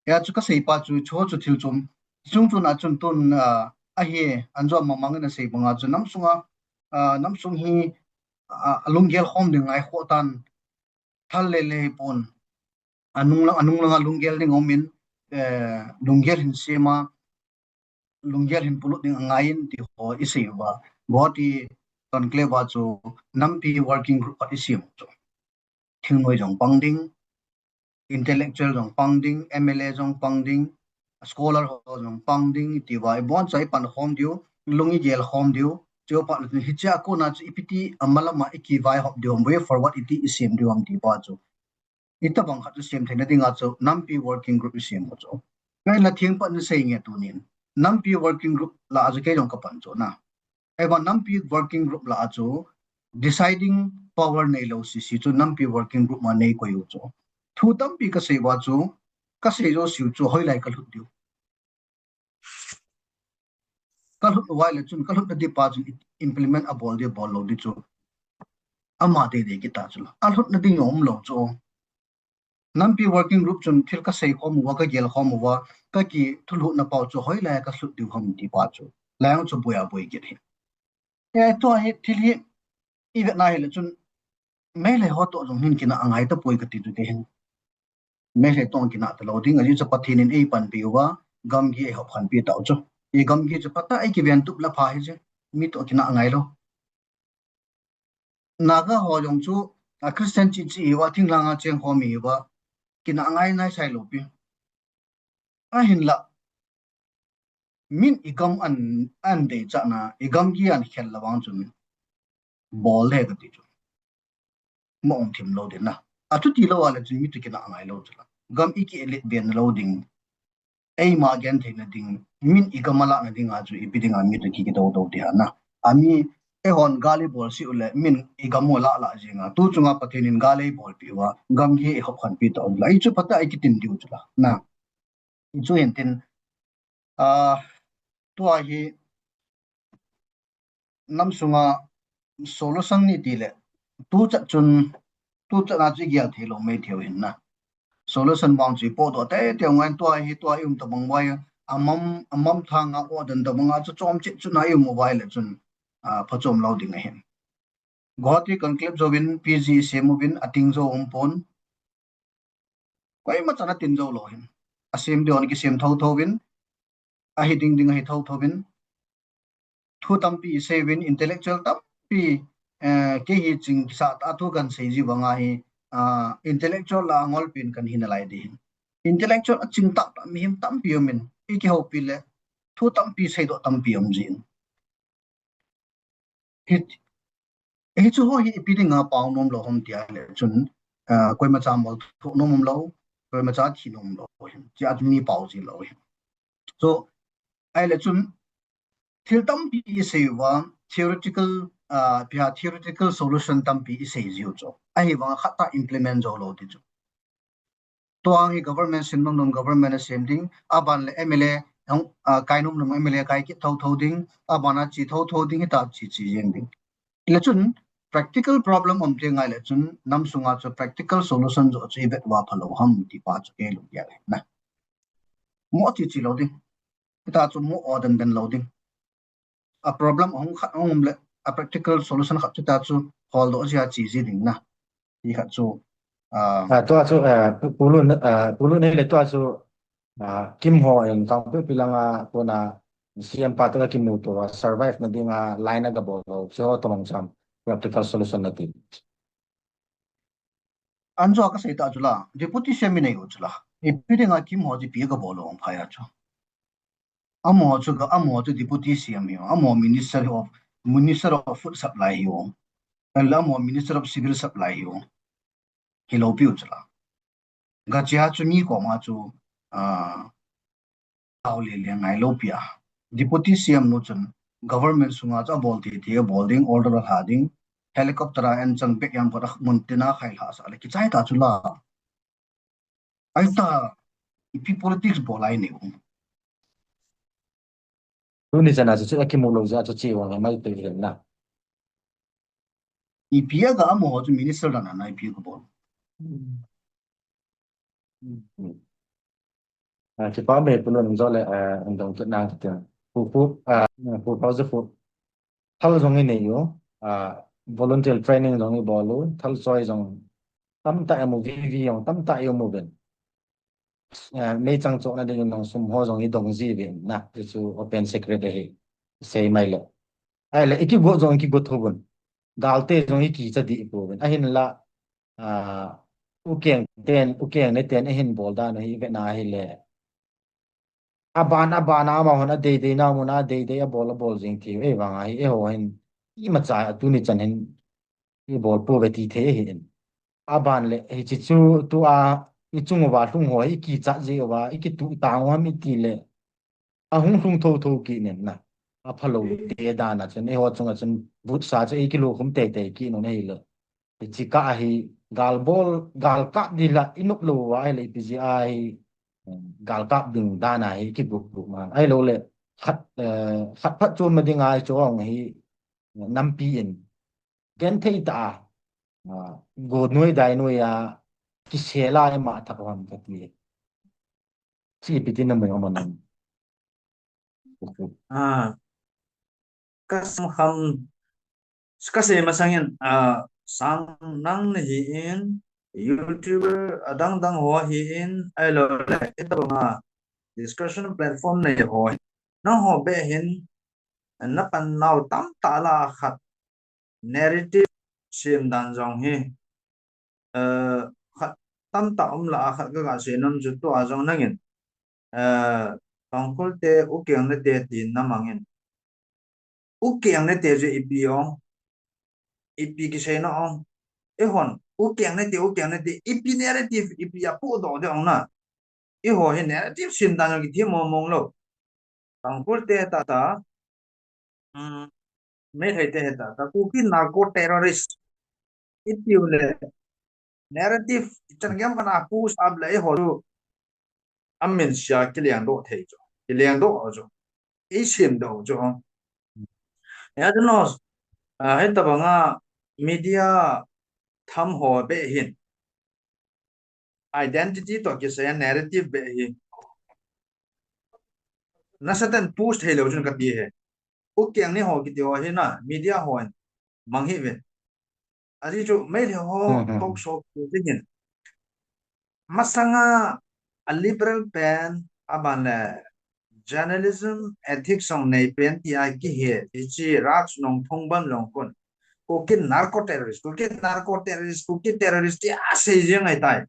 Hia chu kasei pa chu, chu chu thil chom. Chung chun a chun tun, ah, ahi, an jom mamang in asei banga chu nam sunga, ah, nam sung hi, ah, alunggel khom ding ngai kho tan. Thal le le hi pon. Anung lang, anung langa lunggel ding umin, eh, lunggel hin sema, lunggel hin pulut ding angaiyin ti ho isei uva. Guwahati conclave a chu nampi working group khat isem u chu. Thingnoi jong pang ding, intellectual jong pang ding, M L A jong pang ding, scholar ho jong pang ding, iti uva. Ibon cha ipan khom diu, lung igel khom diu, chu pa na hichea kona chu ipi ti amalama ikivaihop diu, way forward iti isem diu ham ti pa chu. Itabang khat chu sem theina dinga chu nampi working group isem u chu. Ngai la thing pan sei nge tunin. Nampi working group lah a chu kei jong kapan chu na. Ahivang nampi working group lah a chu deciding power neilou sese chu nampi working group ma neikoi u chu. Thu tampi kasei uva chu, kasei jouse u chu hoilai kalhut diu. Kalhut uva le chun, kalhutna ding pa chun implement abol ding, bol lou ding chu. Ama dei dei kita chu la. Alhutna ding umlou chu. Nampi working group chun thil kasei khom uva, kagel khom uva, kakithulhuhna pau chu hoilai kalhut diu ham ti pa chu. Lai ang chu boi a boi kit hi. E, tua hi, thil hi, ivet na hile chun, Meitei ho toh jong hin kinah angai tapoi kati chu kei hin. Meitei toh kinah talou ding, ajeh chu Pathen in eipanpi uva, gamgi eihop khenpi tau chu. I gamgi chu phatah a ikiven tup le pha hi chu, mi toh kinah angai lou. Naga ho jong chu, a Christian cheh cheh hiuva, thinglhang a cheng khom hiuva, kinah angai nai sai lou pi. Ahinla, min igam an, an deichatna, igamgi an khel le vang chun, bol le kati chu. Mo ong thim lou ding na. Achuti lou a le chun mi toh kinah angai lou chu la. Gam iki elit ben lou ding. Eima gentheina ding, min igam alahna dinga chu ipi dinga mi toh ki, kidou dou ding ham na. Ami, eihon gal ibol seh u le, min igam u alah lah jinga. Tu chunga Pathen in gal eibolpi uva, gamgi eihop khenpi tau la. Hichu phatah a ikitin diu chu la. Na. Hichu hin tin, ah, tua hi, nam sunga solution ni ti le, tuchan chun, tuchan a chu igel thei lou Meitei ho hin na. Solution vang chu ipohdoh teitei u ngai, tua hi tua i um tabang uva, amam, amam thanga o dan tabang a chu chom chet chun a i um uva le chun, ah, phachom lou ding ahin. Guwahati conclave jouvin P G isem uvin ating jou umpon. Koima chan atin jou lou hin. Asem ding hon kisem thotho uvin. Ahi ding ding ahi thotho uvin. Thu tampi isei uvin, intellectual tampi, eh, kei hi ching kisa ta thu kahin sei ji vang ahi, ah, intellectual la angol pen kahin hi nalai ding hin. Intellectual aching tah tah mihem tampi umin, ikihoupi le, thu tampi seidoh tampi um jin. Hi, hichu ho hi ipi dinga pao nom lou ham tia le chun, ah, koima cha mol tho nom um lou, koima cha thi nom lou hin. Chia chu mi pao ji lou hin. So, ahile chun, thil tampi isei uva, theoretical, ah, pia theoretical solution tampi isei jiu chu. Ahivanga khat ta implement jou lou ti chu. Tuang hi government sem nom nom government asem ding, aban le M L A, hung, ah, kai nom nom M L A kai kit thotho ding, aban a che thotho ding, hita che che jeng ding. Ile chun, practical problem um te ngai le chun, nam sunga chu practical solution jo chu ivet uva phalou ham ti pa chu kei lung gel na. Mo che che lou ding. Hita chu mo o den den lou ding. A problem ahung khat ahung um le, a practical solution khat chu ta chu holdoh jia che ji ding na. Ti khat chu, ah, Ah, tua chu, eh, Pu, Pu Lun, eh, Pu Lun hile tua chu, ah, Kim ho in Kangpokpi langa kona C M pa toh kimuto a survive na dinga line a gabol lou. Chu ho tobang cham practical solution nati. Anjo kasei ta chu la, deputy C M inei u chu la. Ipi dinga Kim ho chu ipi gabol lou phai a chu. Amaho chu ga, amaho chu deputy C M hi, amaho minister of, minister of food supply hi, ahile amaho minister of civil supply hi, hilou piu chu la. Gache a chu mi koma chu, ah, tao le le ngai lou pi a. Deputy C M nu chun government sunga chu abol thei thei abol ding, order alha ding, helicopter a en chang bek yang kota mun tina khai lha sa le kichai ta chu la. Aita, ipi politics bol ai neu. Tuni chana chu, chu akimu lou jeh a chu che vang mai te hin na. Ipi a ga amaho chu minister dan a na ipi a ga bol. Ah, kipa me Pu Lun jo le, ah, an dong kit nang kit. Pu, Pu, ah, Pu Pau Za Pu. Thal jong inei u, ah, volunteer training jong ibol u, thal choi jong tamtah imu, V V jong tamtah imu uvin. Ah, meichang chohna ding in jong sum ho jong idong ji uvin na, ti chu open secret ahi, sei mai le. Ahile, ikigot jong ikigot tho uvin. Galte jong ikicha dih pouvin. Ahinla, ah, ukeng ten, ukeng ne ten ahin bol dan u hi ivet na ahile. Aban, aban a amahon adeidei na mun a adeidei abol, abol jing thei u, ahivang ahi, eiho hin, imacha a tuni chan hin, ibol pouve ti thei ahi in. Aban le, hiche chu, tua, ichung uva lhung ho, ikichat ji uva, ikituh tang u ham iti le, ahung lhung thotho kit nin na. Aphalou te dan a chun, eiho chunga chun, vutsa chu ikilukhum teitei kit un ahile. Hiche kah a hi gal bol, gal kap ding la inop lou uva ahile ipi jeh a hi gal kap ding dan a hi kigup gup ma. Ahilou le khat, eh, khat phat chom ma ding a hi chu ong hi nampi in genthei tah a, ah, go noi dai noi a kisel a ima thak ham kati. Chi ipi tin namu am nam. Ah, kasam kham, kasei masang in, ah, sang nang nahi in, YouTuber adang dang ho ahi in, ahilou le, hitabang a discussion platform nei ho. Nangho beh hin, napan nau tamtah lah a khat, narrative sem dan jong hi, eh, khat tamtah um lah a khat kaga sei nom chu tua jong nangin, eh, Tangkhul te, Ukeng ne te tin namang in. Ukeng ne te chu ipi ong, ipi kisei na ong. Eihon, Ukeng ne te, Ukeng ne te, ipi narrative, ipi apohdoh ding ong na. Eiho hi narrative sem dan jong kithei mong mong lou. Tangkhul te tah tah, um, Meitei te hi tah tah, Kuki narco terrorist. Itiu le, narrative, ichan gam kana push up le eiho chu. Amin sia kilengdoh thei chu. Kilengdoh chu. Isemdoh chu. Ya chu no, ah, hitabang a media tham ho beh hin. Identity toh kisai a narrative beh hi. Nasatah in push thei lou chun kati hi. Ukeng ne ho kiti ho hi na, media ho in mang hih uvin. Ajeh chu Meitei ho talk show kiti hin. Masanga a liberal pen, aban le journalism ethics jong nei pen tia kihe, hiche Raj Nongthombam jong kon. Kuki narco terrorist, Kuki narco terrorist, Kuki terrorist tia asei jeng ahitai.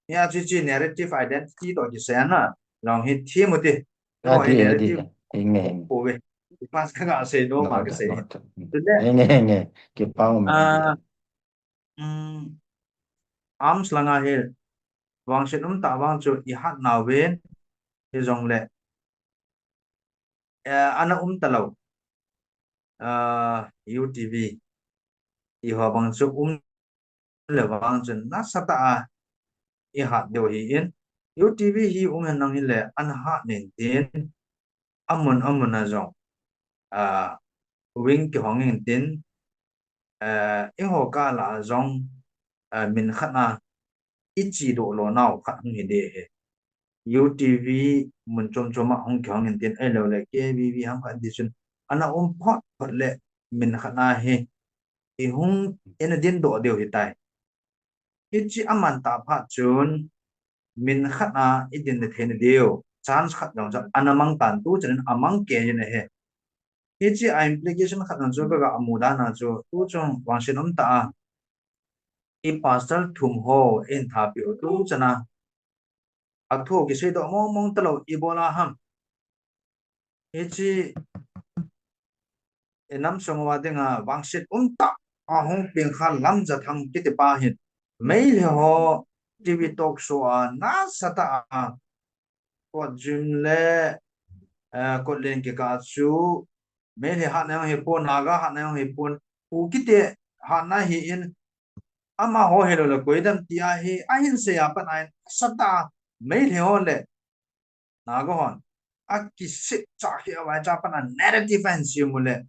Hia chu hiche narrative identity toh kisei a jong hi thim u hite. Ati, ati, narrative. Inge, inge. Ove. Ipas ka ga sei nom a ka sei. Inge, inge. Kipa um. Ah, um, arms langa hi vangset um tah vang chu i hat nauvin, hijongle, eh, ana um talou. Ah, U T V. Iho bang chu um le vang chun nasatah a i hat diu ahin. U T V hi um hen lang hile ana hat nin tin, amun amun a jong, ah, wing kihong in tin, eh, eiho kah lah a jong, eh, min khat a i chedoh lou nau khat hung hi ding ahi. U T V mun chom chom a hung kihong in tin, ahilou le K B V ham khat ti chun ana um phot phot le min khat a hi i hung, i na din doh diu ahitai. Hiche aman tah phat chun min khat a i din thei na diu chance khat jong chu ana mang tan, tu chun a mang kei in ahi. Hiche a implication khat jong chu ka ga mu dan a chu, tu chung vangset um tah a i pastor thum ho in thapi u tu chun a, a thu kisei doh mong mong talou, ibola ham. Hiche i nam sung uva dinga vangset um tah a hung peng kha Lamjathang kiti pa hin Meitei ho T V talk show a nasatah a Kotjim le, eh, Kotlen kikah chu Meitei hatna jong hipon, Naga hatna jong hipon, Kuki te hatna ahin, amaho hilou le koidam tia hi ahin sei a pat a hin nasatah a Meitei ho le Naga hon akisit cha hi avai cha pat a narrative ahin sem u le,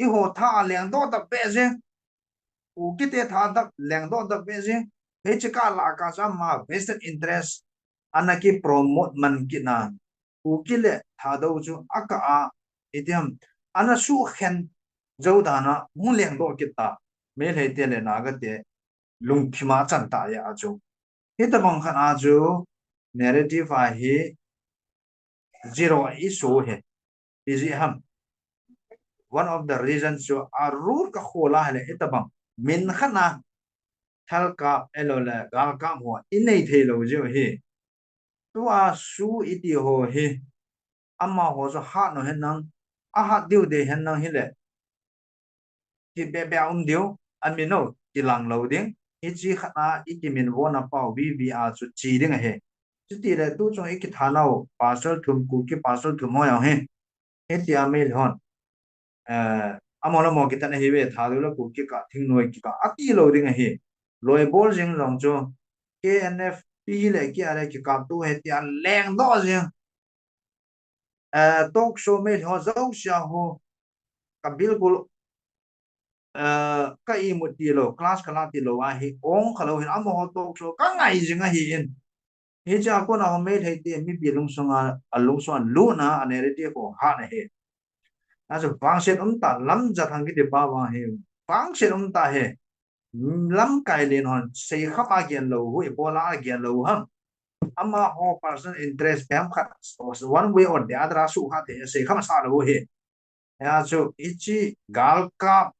eiho tha a lengdoh tah beh jeng, Kuki te tha tah lengdoh tah beh jeng, hiche kah lah a kah chu ama vested interest ana ki promote man kit na, Kuki le Thadou chu akah a, iti ham, ana sukhen jou dan a hung lengdoh kit ta, Meitei te le Naga te lungthim a chan tah jeh a chu. Hitabang khat a chu narrative a hi zero a i so hi. Ipi jeh ham. One of the reasons chu a root ka khol a hile hitabang min khat a thalkap ahilou le galkap ho i nei thei lou jeh u hi. Tua su iti ho hi amaho chu hat u hen lang, a hat diu ding hen lang hile, kibeh beh a um diu, amin u kilang lou ding. Hiche khat a i kiminvo na pau V V a chu che ding ahi. Chuti le tu chung i kitha nau pastor thum, Kuki pastor thum ho jong hi, hitia Meitei hon, eh, amaho le amaho kitan ahi ve, Thadou le Kuki kikah, thingnoi kikah ati lou ding ahi. Loi bol jing jong chu K N F P le K R A kikah tu ahi tia lengdoh jing. Eh, talk show Meitei ho jouse a ho, ka bilkul, eh, ka imut tilou, class ka la tilou ahi, ong kha lou hin, amaho talk show ka ngai jing ahin. Hiche a kona ho Meitei te mipi lungsung a, a lungsung a lut na a narrative ho hat ahi. Achu vangset um tah, Lamjathang kiti pa vang hi vangset um tah ahi. Lamkai len hon seikham a gen lou u, ibola a gen lou u ham. Amaho personal interest pem khat, one way or the other a suhkha thei, seikham a sa lou u hi. Hia chu hiche galkap,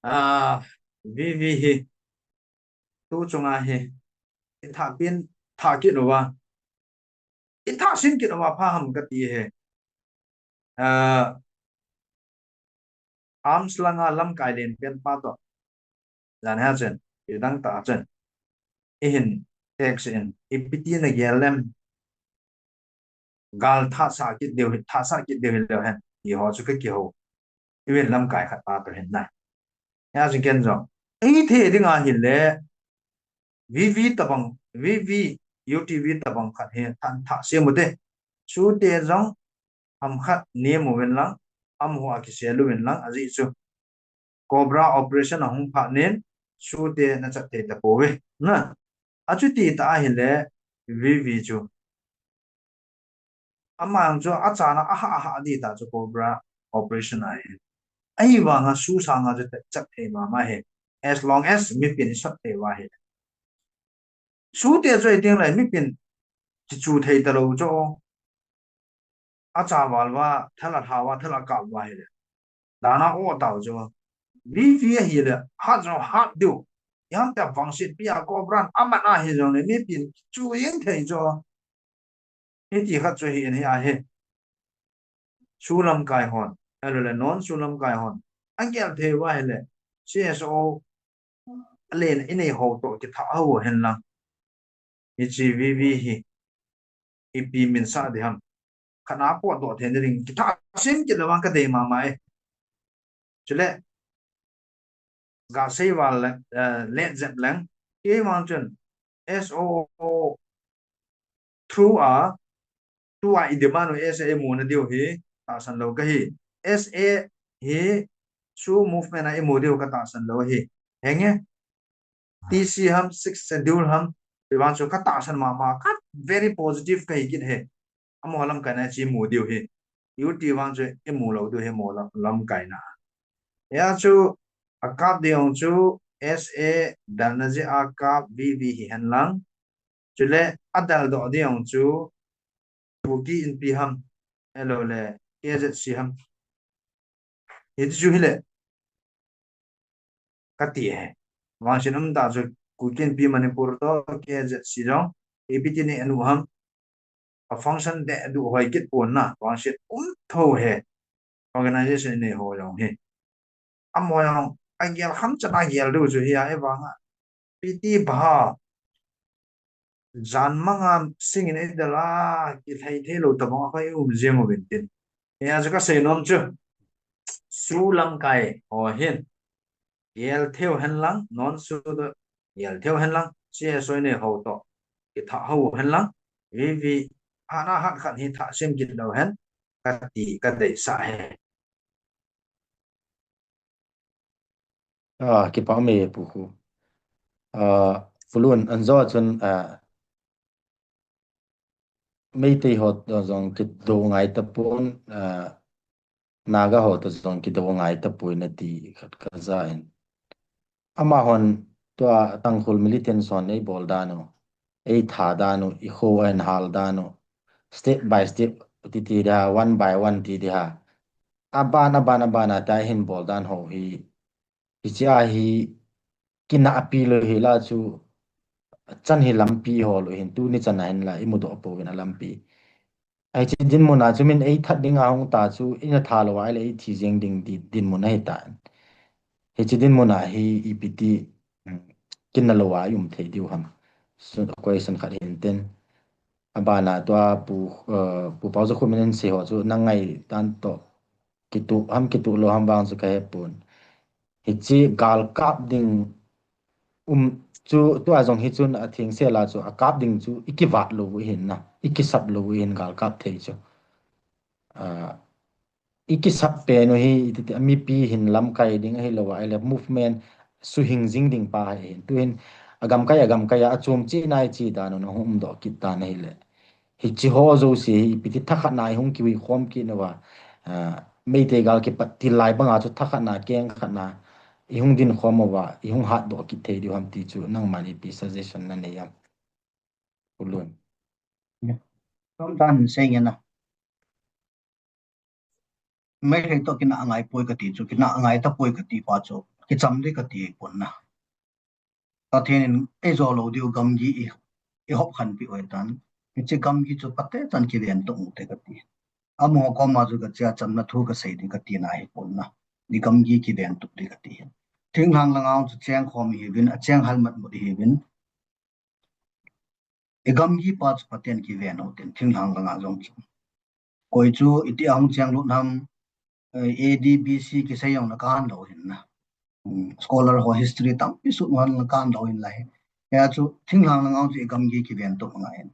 ah, V V hi tu chunga hi i thah pin, thah kit uva, i thah sin kit uva pha ham kati hi. Ah, arms langa lamkai len pen pa toh, jan hia chun, i dang tah chun, i hin text in, ipi ti na gel em, gal thah sah kit diu, thah sah kit diu hilou hen, ti ho chu ka kihou. I ven lamkai khat pa toh hin na. Hia chun ken jong, ei thei ding ahile, V V tabang, V V, U T V tabang khat hi than thah sem u te. Sute jong ham khat nem uvin lang, amaho a kisel uvin lang, ajeh chu Cobra operation ahung phat nin, sute na chat thei tapouve. Na, achuti tah ahile, V V chu. Amang chu achana aha aha di ta chu Cobra operation ahi. Ahivanga SoO sanga chu tepchat thei mama hi. As long as mipin isot thei uva hi. SoO te chu iteng le mipin kichu thei talou chu. Achaval uva, thal alha uva, thal akap uva hile. Dana o tao chu. VV ahile, hat jong hat diu. Iham tia vangset pi a cobra amat ahi jongle, mipin kichu jeng thei chu. Hiti khat chu hi in hi ahi. SoO lamkai hon, ahilou le non SoO lamkai hon. Agel thei uva hile, CSO alen inei ho toh kitha ho hen lang. Hiche VV hi, ipi min sah ding ham. Khat na potdoh thei ding, kitha sem kit le vang kadei mama e. Chule, gasei val le, eh, let jep leng. Kei vang chun, SoO through a, tua i demand u SA mu na diu hi, tahsan lou kahi. SA hi, SoO movement a imu diu katahsan lou hi. Henge, TC ham, Sixth Schedule ham, i vang chu katahsan mama, ka very positive kahi kit hi. Amaho lamkaina chu imu diu hi. Iti vang chu imu lou diu hi, amaho lam, lamkaina. Hia chu, akap ding chu, SA dalna jeh a kap VV hi hen lang. Chule, adaldoh ding chu, Kuki Inpi ham, ahilou le, KZC ham. Hiti chu hile, kati e. Vangset um tah chu Kuki Inpi Manipur toh, KZC jong, ipi ti ni anu ham. A function deh duh hoi kit pon na, vangset um tho e. Organization inei ho jong hi. Amaho jong, agel kham chan agel diu chu hi a, ahivanga. Piti ba. Jan manga sing in eidel a, kithei thei lou tabang a koi um jeng uvin tin. Hia chu kasei nom chu. SoO lamkai ho hin. Gel thei u hen lang, non SoO toh gel thei u hen lang, CSO inei ho toh kitha ho hen lang, VV hana hat khat hi thah sem kit lou hen, kati, kadeisah e. Ah, kipah me Pu Khu. Ah, Pu Lun, anjo chun, ah, Meitei ho toh jong kido ngai tapon, ah, Naga ho toh jong kido ngai tapoi nati khat kaja in. Amahon tua Tangkhul militants hon eibol dan u, eitha dan u, ikho a eihal dan u, step by step ti ti dia, one by one ti dia. Aban, aban, aban a ta hin bol dan ho hi, hiche a hi kinahpi lou hi la chu, chan hi lampi ho lou hin, tuni chan a hin la imudoh pouvin alampi. Hiche dinmun a chu min eithat ding a hung ta chu, ina tha lou a ile eithi jeng ding ti dinmun ahi tan. Hiche dinmun a hi ipi ti, um, kinah lou a i um thei diu ham. Question khat hin tin. Abana tua Pu, eh, Pu Paojakhum in asei ho chu na ngai tan toh, kituh ham kituh lou ham vang chu ka hepon. Hiche galkap ding, um, chu tua jong hi chun athengsel a chu akap ding chu i kivat lou u hin na, i kisap lou u hin galkap thei chu. Ah, i kisap pen u hi, i ti ti, a mipi hin lamkai ding ahilou a, ahile movement suhing jing ding pa ahi hin. Tuhin, a gamkai, a gamkai a, achom cheh nai cheh dan u na hung umdoh kit tan ahile. Hiche ho jouse hi, ipi ti thakhat na i hung kihui khom kit uva, ah, Meitei gal kipat til lai banga chu thakhat na, keng khat na, i hung din khom uva, i hung hatdoh kit thei diu ham ti chu, nangman ipi suggestion na nei am. Pu Lun. Chomdan sei nge na. Meitei toh kinah ngai poi kati chu, kinah ngai tapoi kati pa chu, kicham ding kati pon na. Pathen in eijo lou diu gamgi i, i hop khanpi u ahitan. Hiche gamgi chu phatechan kiven tup u hite kati. Amaho koma chu kache a chamna thu kasei ding kati na ahipon na. I gamgi kiven tup ding kati. Thinglhang langa chu cheng khom ihiuvin, acheng helmet mut ihiuvin. I gamgi pa chu Pathen kiven u hitin, thinglhang langa jong chu. Koi chu iti a hung cheng lut ham, eh, A D B C kisei jong na kan lou hin na. Um, scholar ho history tampi sut man na kan lou hin lai. Hia chu thinglhang langa chu i gamgi kiven tup ngai hin.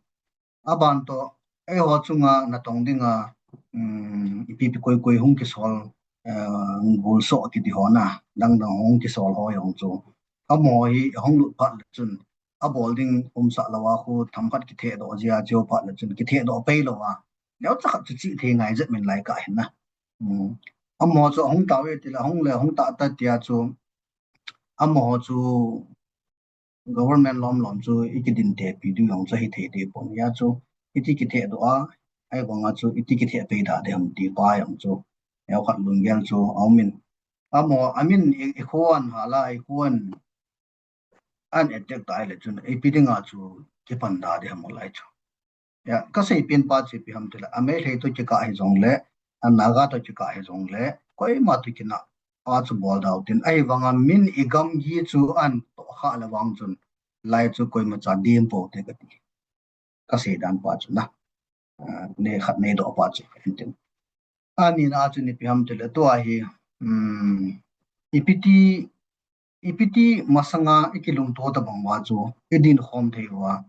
Aban toh, eiho chunga natong dinga, um, ipi ipi koi koi hung kisol, eh, gulsoh kiti ho na, dang dang hung kisol ho jong chu. Amaho hi hung lut phat le chun, abol ding umsah lou a khu themkhat kithehdoh jia cheu phat le chun kithehdoh pei lou a. Neocha khat chu chih thei ngai jep min lai ka hin na. Um, Amaho chu ahung tao e tile, ahung le, ahung ta ta tia chu, amaho chu government lom lom chu i kidin tepi diu jong chu hithei dipon. Hia chu iti kithe doh a, ahivanga chu iti kithe pei da ding ham ti pa jong chu, neokhat lunggel chu aumin. Amaho, amin i, i khuan hala, i khuan an attack ta le chun, ipi dinga chu kipan da ding ham lai chu. Ya, kasei pen pa chu ipi ham tile, a Meitei to kikah hijongle, a Naga to kikah hijongle, koima to kinah pa chu bol dau tin, ahivanga min i gamgi chu an tohkhah le vang chun, lai chu koimacha dem pou te kati. Kasei dan pa chu na. Ah, nei khat nei doh pa chu. Anina chu ipi ham tile, tua hi, um, ipi ti, ipi ti masanga i kilungto tabang uva chu, i din khom thei uva,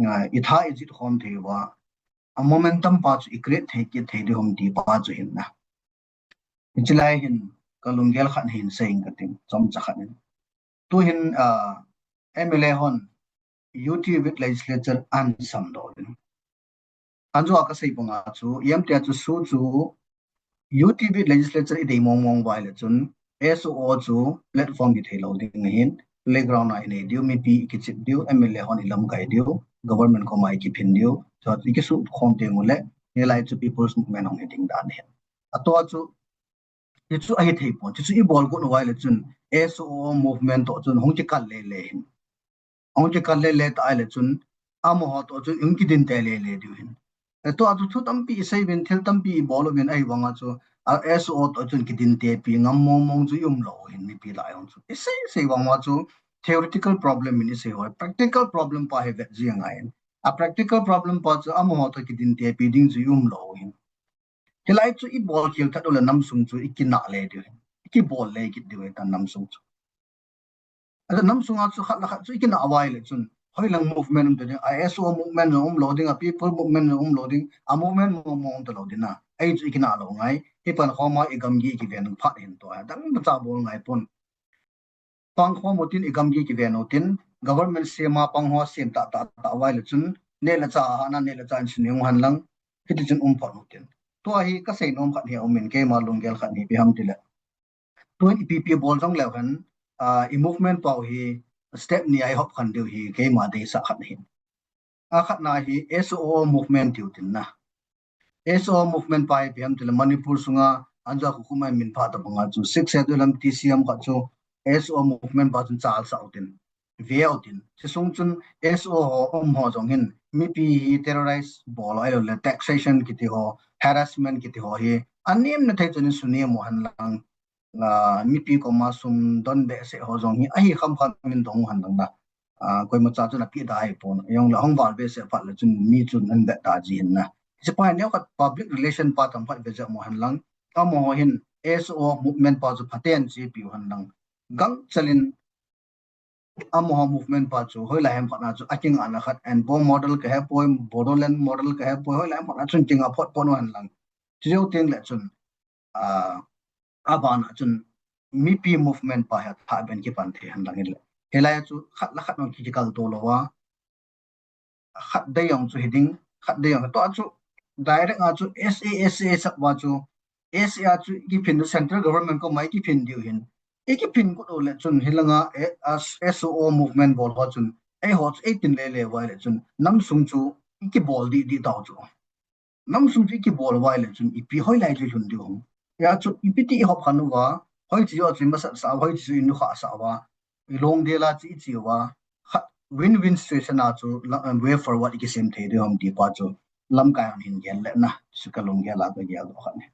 ah, i tha i jit khom thei uva, a momentum pa chu i create thei kit thei ding ham ti pa chu hin na. Hiche lai hin ka lunggel khat hin seiyin kating, chomcha khat hin. Tu hin, ah, M L A hon U T with legislature an samdoh uvin. Anjo a kasei banga chu, ipi ham tia chu SoO chu U T with legislature i dei mong mong uva le chun, S O O chu platform hithei lou ding ahin, playground a i nei diu, mipi i kichip diu, M L A hon i lamkai diu, government koma i kiphin diu, chu i kisuh khom teng ule, hilai chu people's movement hung hi ding dan ahin. Ato chu, hichu ahithei pon, hichu i bol got uva le chun, S O O movement to chun hung kikal le le hin. Hung kikal le le ta le chun, amaho to chun hung kidin te le le diu hin. E to a chu thu tampi i sei uvin, thil tampi i bol uvin, ahivanga chu, a S O O to chun kidin tepi ngam mong mong chu i um lou hin, mipi lai hung chu. I sei sei vang uva chu, theoretical problem in i sei uva, practical problem pa hi vet ji angai hin. A practical problem pa chu, amaho to kidin tepi ding chu i um lou hin. Hilai chu i bol khel that ule namsung chu i kinah le diu hin. I kibol le kit diu hin tan namsung chu. Ata namsunga chu khat le khat chu i kinah uva le chun, hoilang movement um ta ding, a S O O movement jong um lou ding, a people movement jong um lou ding, a movement mong mong um ta lou ding na. Ei chu i kinah lou ngai, i pankhom a i gamgi i kiven phat hin tua, dang cha bol ngai pon. Pangkhom utin i gamgi kiven utin, government sem a pangho sem ta ta ta uva le chun, neh le chah a hahna, neh le chah in suni hung hen lang, hiti chun um phat utin. Tua hi kasei nom khat hi aumin, keima lunggel khat hi ipi ham tile. Tun ipi ipi bol jong leu hen, ah, i movement pau hi step ni a i hop khen diu hi keima deisah khat ahin. A khatna hi S O O movement tiu tin na. S O O movement pa hi ipi ham tile Manipur sunga anjo a khukhum a min pha tabanga chu Sixth Schedule lam T C M khat chu S O O movement pa chun chal sah utin. Ve utin. Chusung chun S O O ho um ho jong hin mipi hi terrorize bol ahilou le taxation kiti ho, harassment kiti ho hi anem na thei chun suni mo hen lang. Ah, mipi koma sum don behseh ho jong hi ahi kham kham in dong hen lang na. Ah, koimacha chun api da hi pon. Jong le hung val behseh phat le chun mi chun an be da ji hin na. Hiche pa hi neokhat public relation pa tam khat ve jep mo hen lang. Amaho hin S O O movement pa chu phaten chi piu hen lang. Gangchel in amaho movement pa chu hoilai ham khat na chu akingahna khat, Enpo model kahe poi, Bodoland model kahe poi, hoilai ham khat na chun kinga phot pon hen lang. Chujou teng le chun, ah, abana chun mipi movement pa hi athah ben kipan thei hen lang hile. Hilai chu khat le khat jong ki, kikal to lou a. Khat dei jong chu hi ding, khat dei jong. Tua chu direct a chu S A, S A sap uva chu, S A a chu i kiphin, central government koma i kiphin diu hin. I kiphin got u le chun hilanga, eh, as S O O movement bol ho chun, eiho chu eitin le le uva le chun, namsung chu i kibol di di tau chu. Namsung chu i kibol uva le chun, ipi hoilai chu lhun diu ham. Hia chu ipi ti i hop khen uva, hoiche joh chu i masat sah uva, hoiche chu i nukhah sah uva, i lungdel a chu i che uva, khat win-win situation a chu la, um, way forward i kisem thei diu ham ti pa chu lamkai hon hin gel le na, chu ka lunggel a ka gel doh khat ahi.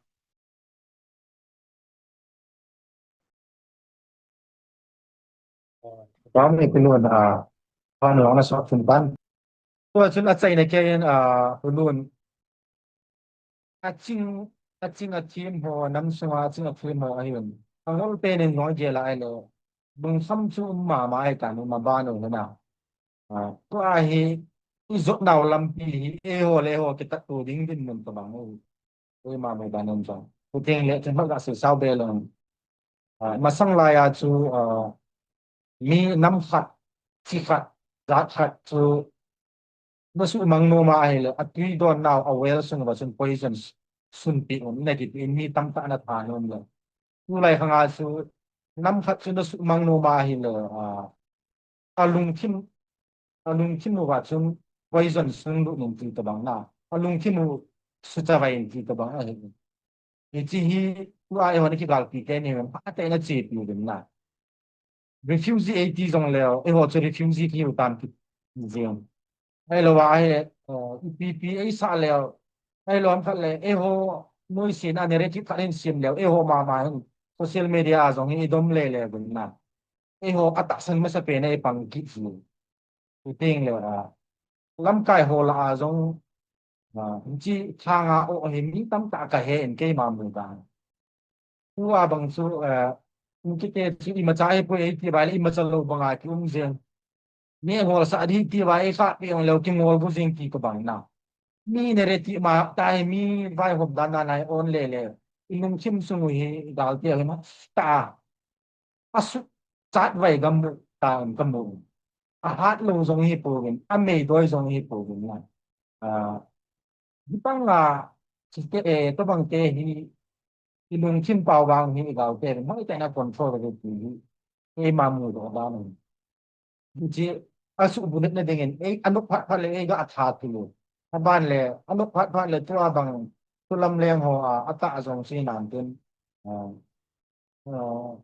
Ram e, Pu Lun, ah, pan long na sok chun pan. Tua chun achaina keiyin, ah, Pu Lun. Aching, aching a thim ho, namsunga aching a thim ho ahin. Ahol pen in noi gel a ahile. Lungkham chu um mama ahitan, um aban u hina. Ah, tua hi, i jot nau lampi hi, eiho le eiho kitat to ding dinmun tobang u. Ui ma mai dan um jong. Pu Theng le, chen hol ga sei sao be long. Ah, masang lai a chu, ah, mi nam khat, chi khat, jat khat chu, na su mang nom a ahile, atui don nau, a well sung uva chun poison sunpi um, na kiti mi tamtah na tha nom le. Tulai khanga chu nam khat chu na sumang nom ahile, a, alungthim, alungthim uva chun poison sung lut in ti tobang na. Alungthim u suchavai in ti tobang ahi. Hiche hi tua eiho na kigalpi teni, phatah in na chepi uvin na. Refugee eiti jong leu, eiho chu refugee kihiu tam kit jeng. Ahilou a hi, eh, ipi ipi eisah leu, ahilou ham khat le, eiho noise na narrative khat hin sem leu, eiho mama hin social media a jong hi idom lele uvin na. Eiho atahsan masapen a ipang kit ji. Chuteng le, ah, lamkai ho lah a jong, ah, hiche thanga o hi mi tamtah kahe in keima mu dan. Tua bang chu, eh, in kite chu imacha ahipoi eiti uva le imacha lou banga kium jeng. Mi ngolsah ding ti uva eisah pi jong leu kingol gu jeng ti tobang na. Mi narrative ma tahi, mi vaihop dan dan a i-on lele. Ilungthim sung u hi galte hi masa a. Asuhchatvai kamu tan kamu. Ahatlou jong hipouvin, ameidoi jong hipouvin na. Ah, hitobang a, chite, eh, tobang te hi, ilungthim pao vang hi, igalte, hoitah in a control ve ti hi, eima mudoh dan ahi. Hiche, asuhbulhit na dingin, ei, anop phat phat le, ei, ga atha thei u. Aban le, anop phat phat le, tua bang, thulam leng ho, a, atah jong chu hinam tin. Ah, ah,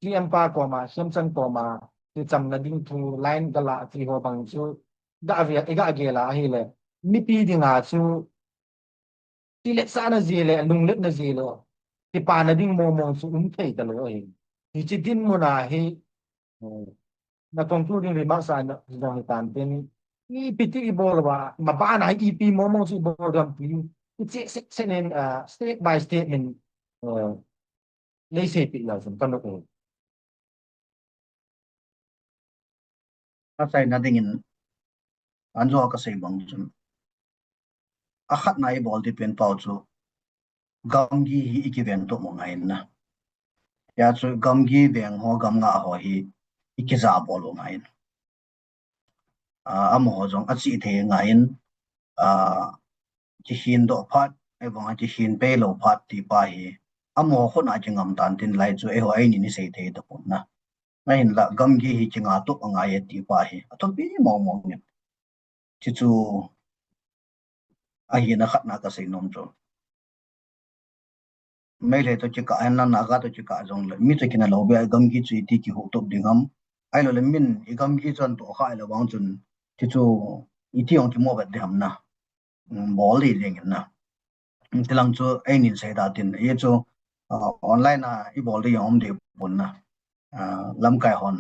C M pa koma, C M chan koma, ti chamna ding thu, line gala, ti ho bang chu, ga avia, i ga gel a ahile, mipi dinga chu, tiletsahna jeh le, lungletna jeh le, kipana ding mong mong chu um thei talou ahi. Hiche dinmun a hi, eh, na concluding remarks a na, jong hitan tin, ipi ti ibol uva, maban a hi ipi mong mong chu ibol uva ham ti, iche section in, ah, step by step in, eh, nei seipeh leu chun kanom e. Achaina dingin, anjo kasei bang chun, akhatna ibol ding pen pau chu, gamgi hi ikiven tup u ngai in na. Hia chu gamgi veng ho, gamngah ho hi ikija bol u ngai in. Ah, amaho jong achih thei ngai in, ah, kikhin doh phat, ahivang a kikhin pei lou phat ti pa hi, amaho khut a kingam tan tin lai chu, eiho eini ni sei thei tapon na. Ahinla, gamgi hi kinga tup angai e ti pa hi, athupi mong mong in. Chuchu, ahina khatna kasei nom chu. Meitei toh kikah hen lang, Naga toh kikah jong le, mi toh kina lou beh a, gamgi chu iti kihuh tup ding ham. Ahilou le min, igamgi chu anatoh kha lou vang chun, chuchu, iti hung kimo vet ding ham na. Um, bol ding ding in na. Um, tilang chu, einin sei da tin, ei chu, ah, online a, ibol ding jong um ding pon na. Ah, lamkai hon,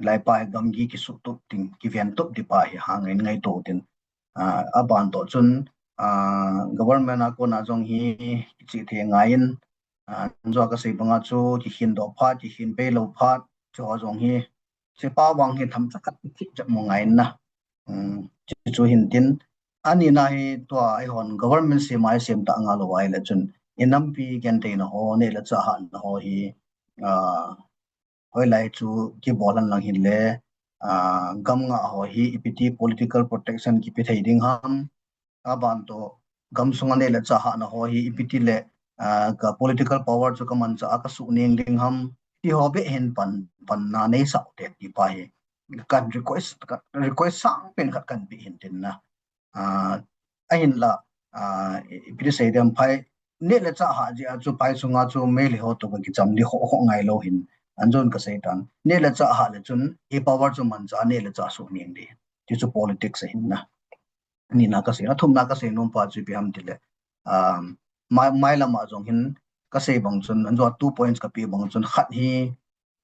lai pa hi gamgi kisuh tup ding, kiven tup ding pa hi hang in ngaito tin. Ah, aban toh chun, ah, government a kona jong hi kichih thei ngai in, ah, jo kasei banga chu kikhin doh phat, kikhin pei lou phat, chu ho jong hi, chepa vang hi themcha khat thip jep mo ngai in na. Um, chu, chu hin tin, anina hi tua eihon government sem a isem ta ngal lou ahile chun, inampi gentheina ho, neh le chah hatna ho hi, ah, hoilai chu kibol hen lang hile, ah, gamngah ho hi ipi ti political protection kipe thei ding ham, aban toh gamsunga neh le chah hatna ho hi ipi ti le, ah, ka political power chu kamanchah a kasuh neng ding ham, ti ho beh hin pan, panna neisah u te ti pa hi, kan request, kan request sangpen khat kan pe hin tin na. Ah, ahinla, ah, ipi ti sei ding ham, phai, neh le chah hat jeh a chu phai sunga chu Meitei ho toh kakicham ding ho, ho ngai lou hin, anjon kasei tan. Neh le chah hat le chun, i power chu manchah a neh le chah suh neng ding. Ti chu politics ahin na. Nina kasei, athumna kasei nom pa chu ipi ham tile, um, mai, mailam a jong hin kasei bang chun, anjo two points kape bang chun, khat hi,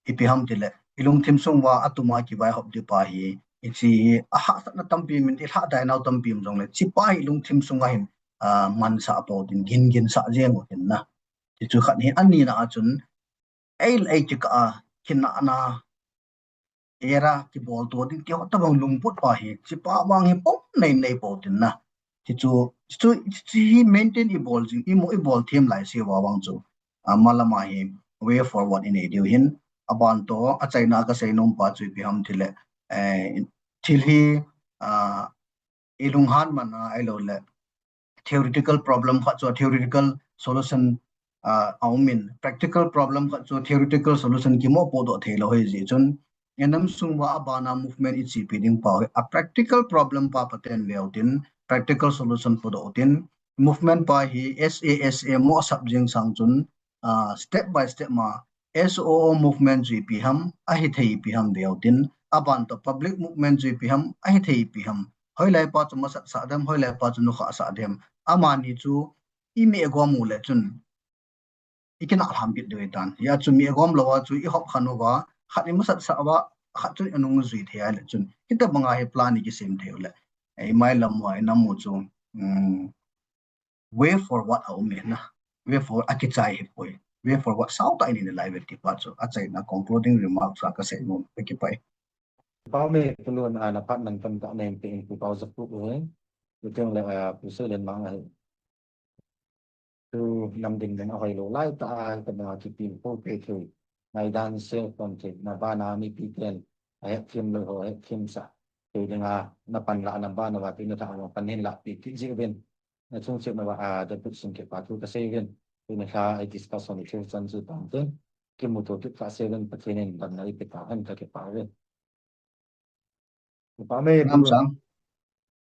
ipi ham tile, ilungthim sung uva atuma kivaihop ding pa hi, hiche hi, ahahsatna tampi um in, ilhadai nau tampi um jongle, hiche pa hi ilungthim sunga hin, ah, mansah pou tin, gingin sah jeng u tin na. Hichu khat hi, anina a chun, ei, ei kikah a, kinahna, era kibol to ding ti ho tabang lungput pa hi, hiche pa vang hi pom nei nei pou tin na. Hichu, hichu, hichu hi maintain ibol jing, imu ibol them lai se uva vang chu, ah, malam a hi way forward inei diu hin, aban toh, achaina kasei nom pa chu ipi ham tile, eh, thil hi, ah, ilunghan man a, ahilou le, theoretical problem khat chu, theoretical solution uh, a um in, practical problem khat chu theoretical solution kimopohdoh thei lou ahi jeh chun, enam sung uva abana movement i chepi ding pa hi a practical problem pa phaten ve utin, practical solution pohdoh utin, movement pa hi S A S A mo sap jing sang chun, uh, step by step ma S O O movement chu ipi ham, ahithei ipi ham ve utin, aban toh public movement chu ipi ham, ahithei ipi ham, hoilai pa chu masat sah dem, hoilai pa chu nukhah sah dem, amani chu i meh gom u le chun i kinah lham kit diu ahitan. Hia chu meh gom lou a chu i hop khen uva, khat i masat sah uva, khat chun i nung jui thei a le chun, hitabanga hi plan i kisem thei u le, i mailam uva i nam u chu, um, way forward a um e na. Way forward a kichai hi poi. Way forward sao tah i nei nalai uve ti pa chu achaina concluding remarks a kasei nom, kakipah e. Pau me tulun a na phat man tam tah nei pe in pu Pau Jaku u hi. Chuteng le, ah, Pu Seilenmang ahi. Tu nam ding ding a hoilou lai tah a, ka na kipi po pe thei. Ngaidan sel kon thei, na bana mipi ten ahetthem lou ho hetthem sah thei dinga na panlah na ban uva tuni tha a pan hin lahpi kit jiuvin. Na chung cheh uva, ah, David Singh kipa thu kasei uvin. Tuni tha a discussion i thil chan chu tang ten kimuto kit kha seh uvin, Pathen in damna eipe tahen, kakipah uve. Kipa me. Lamsang.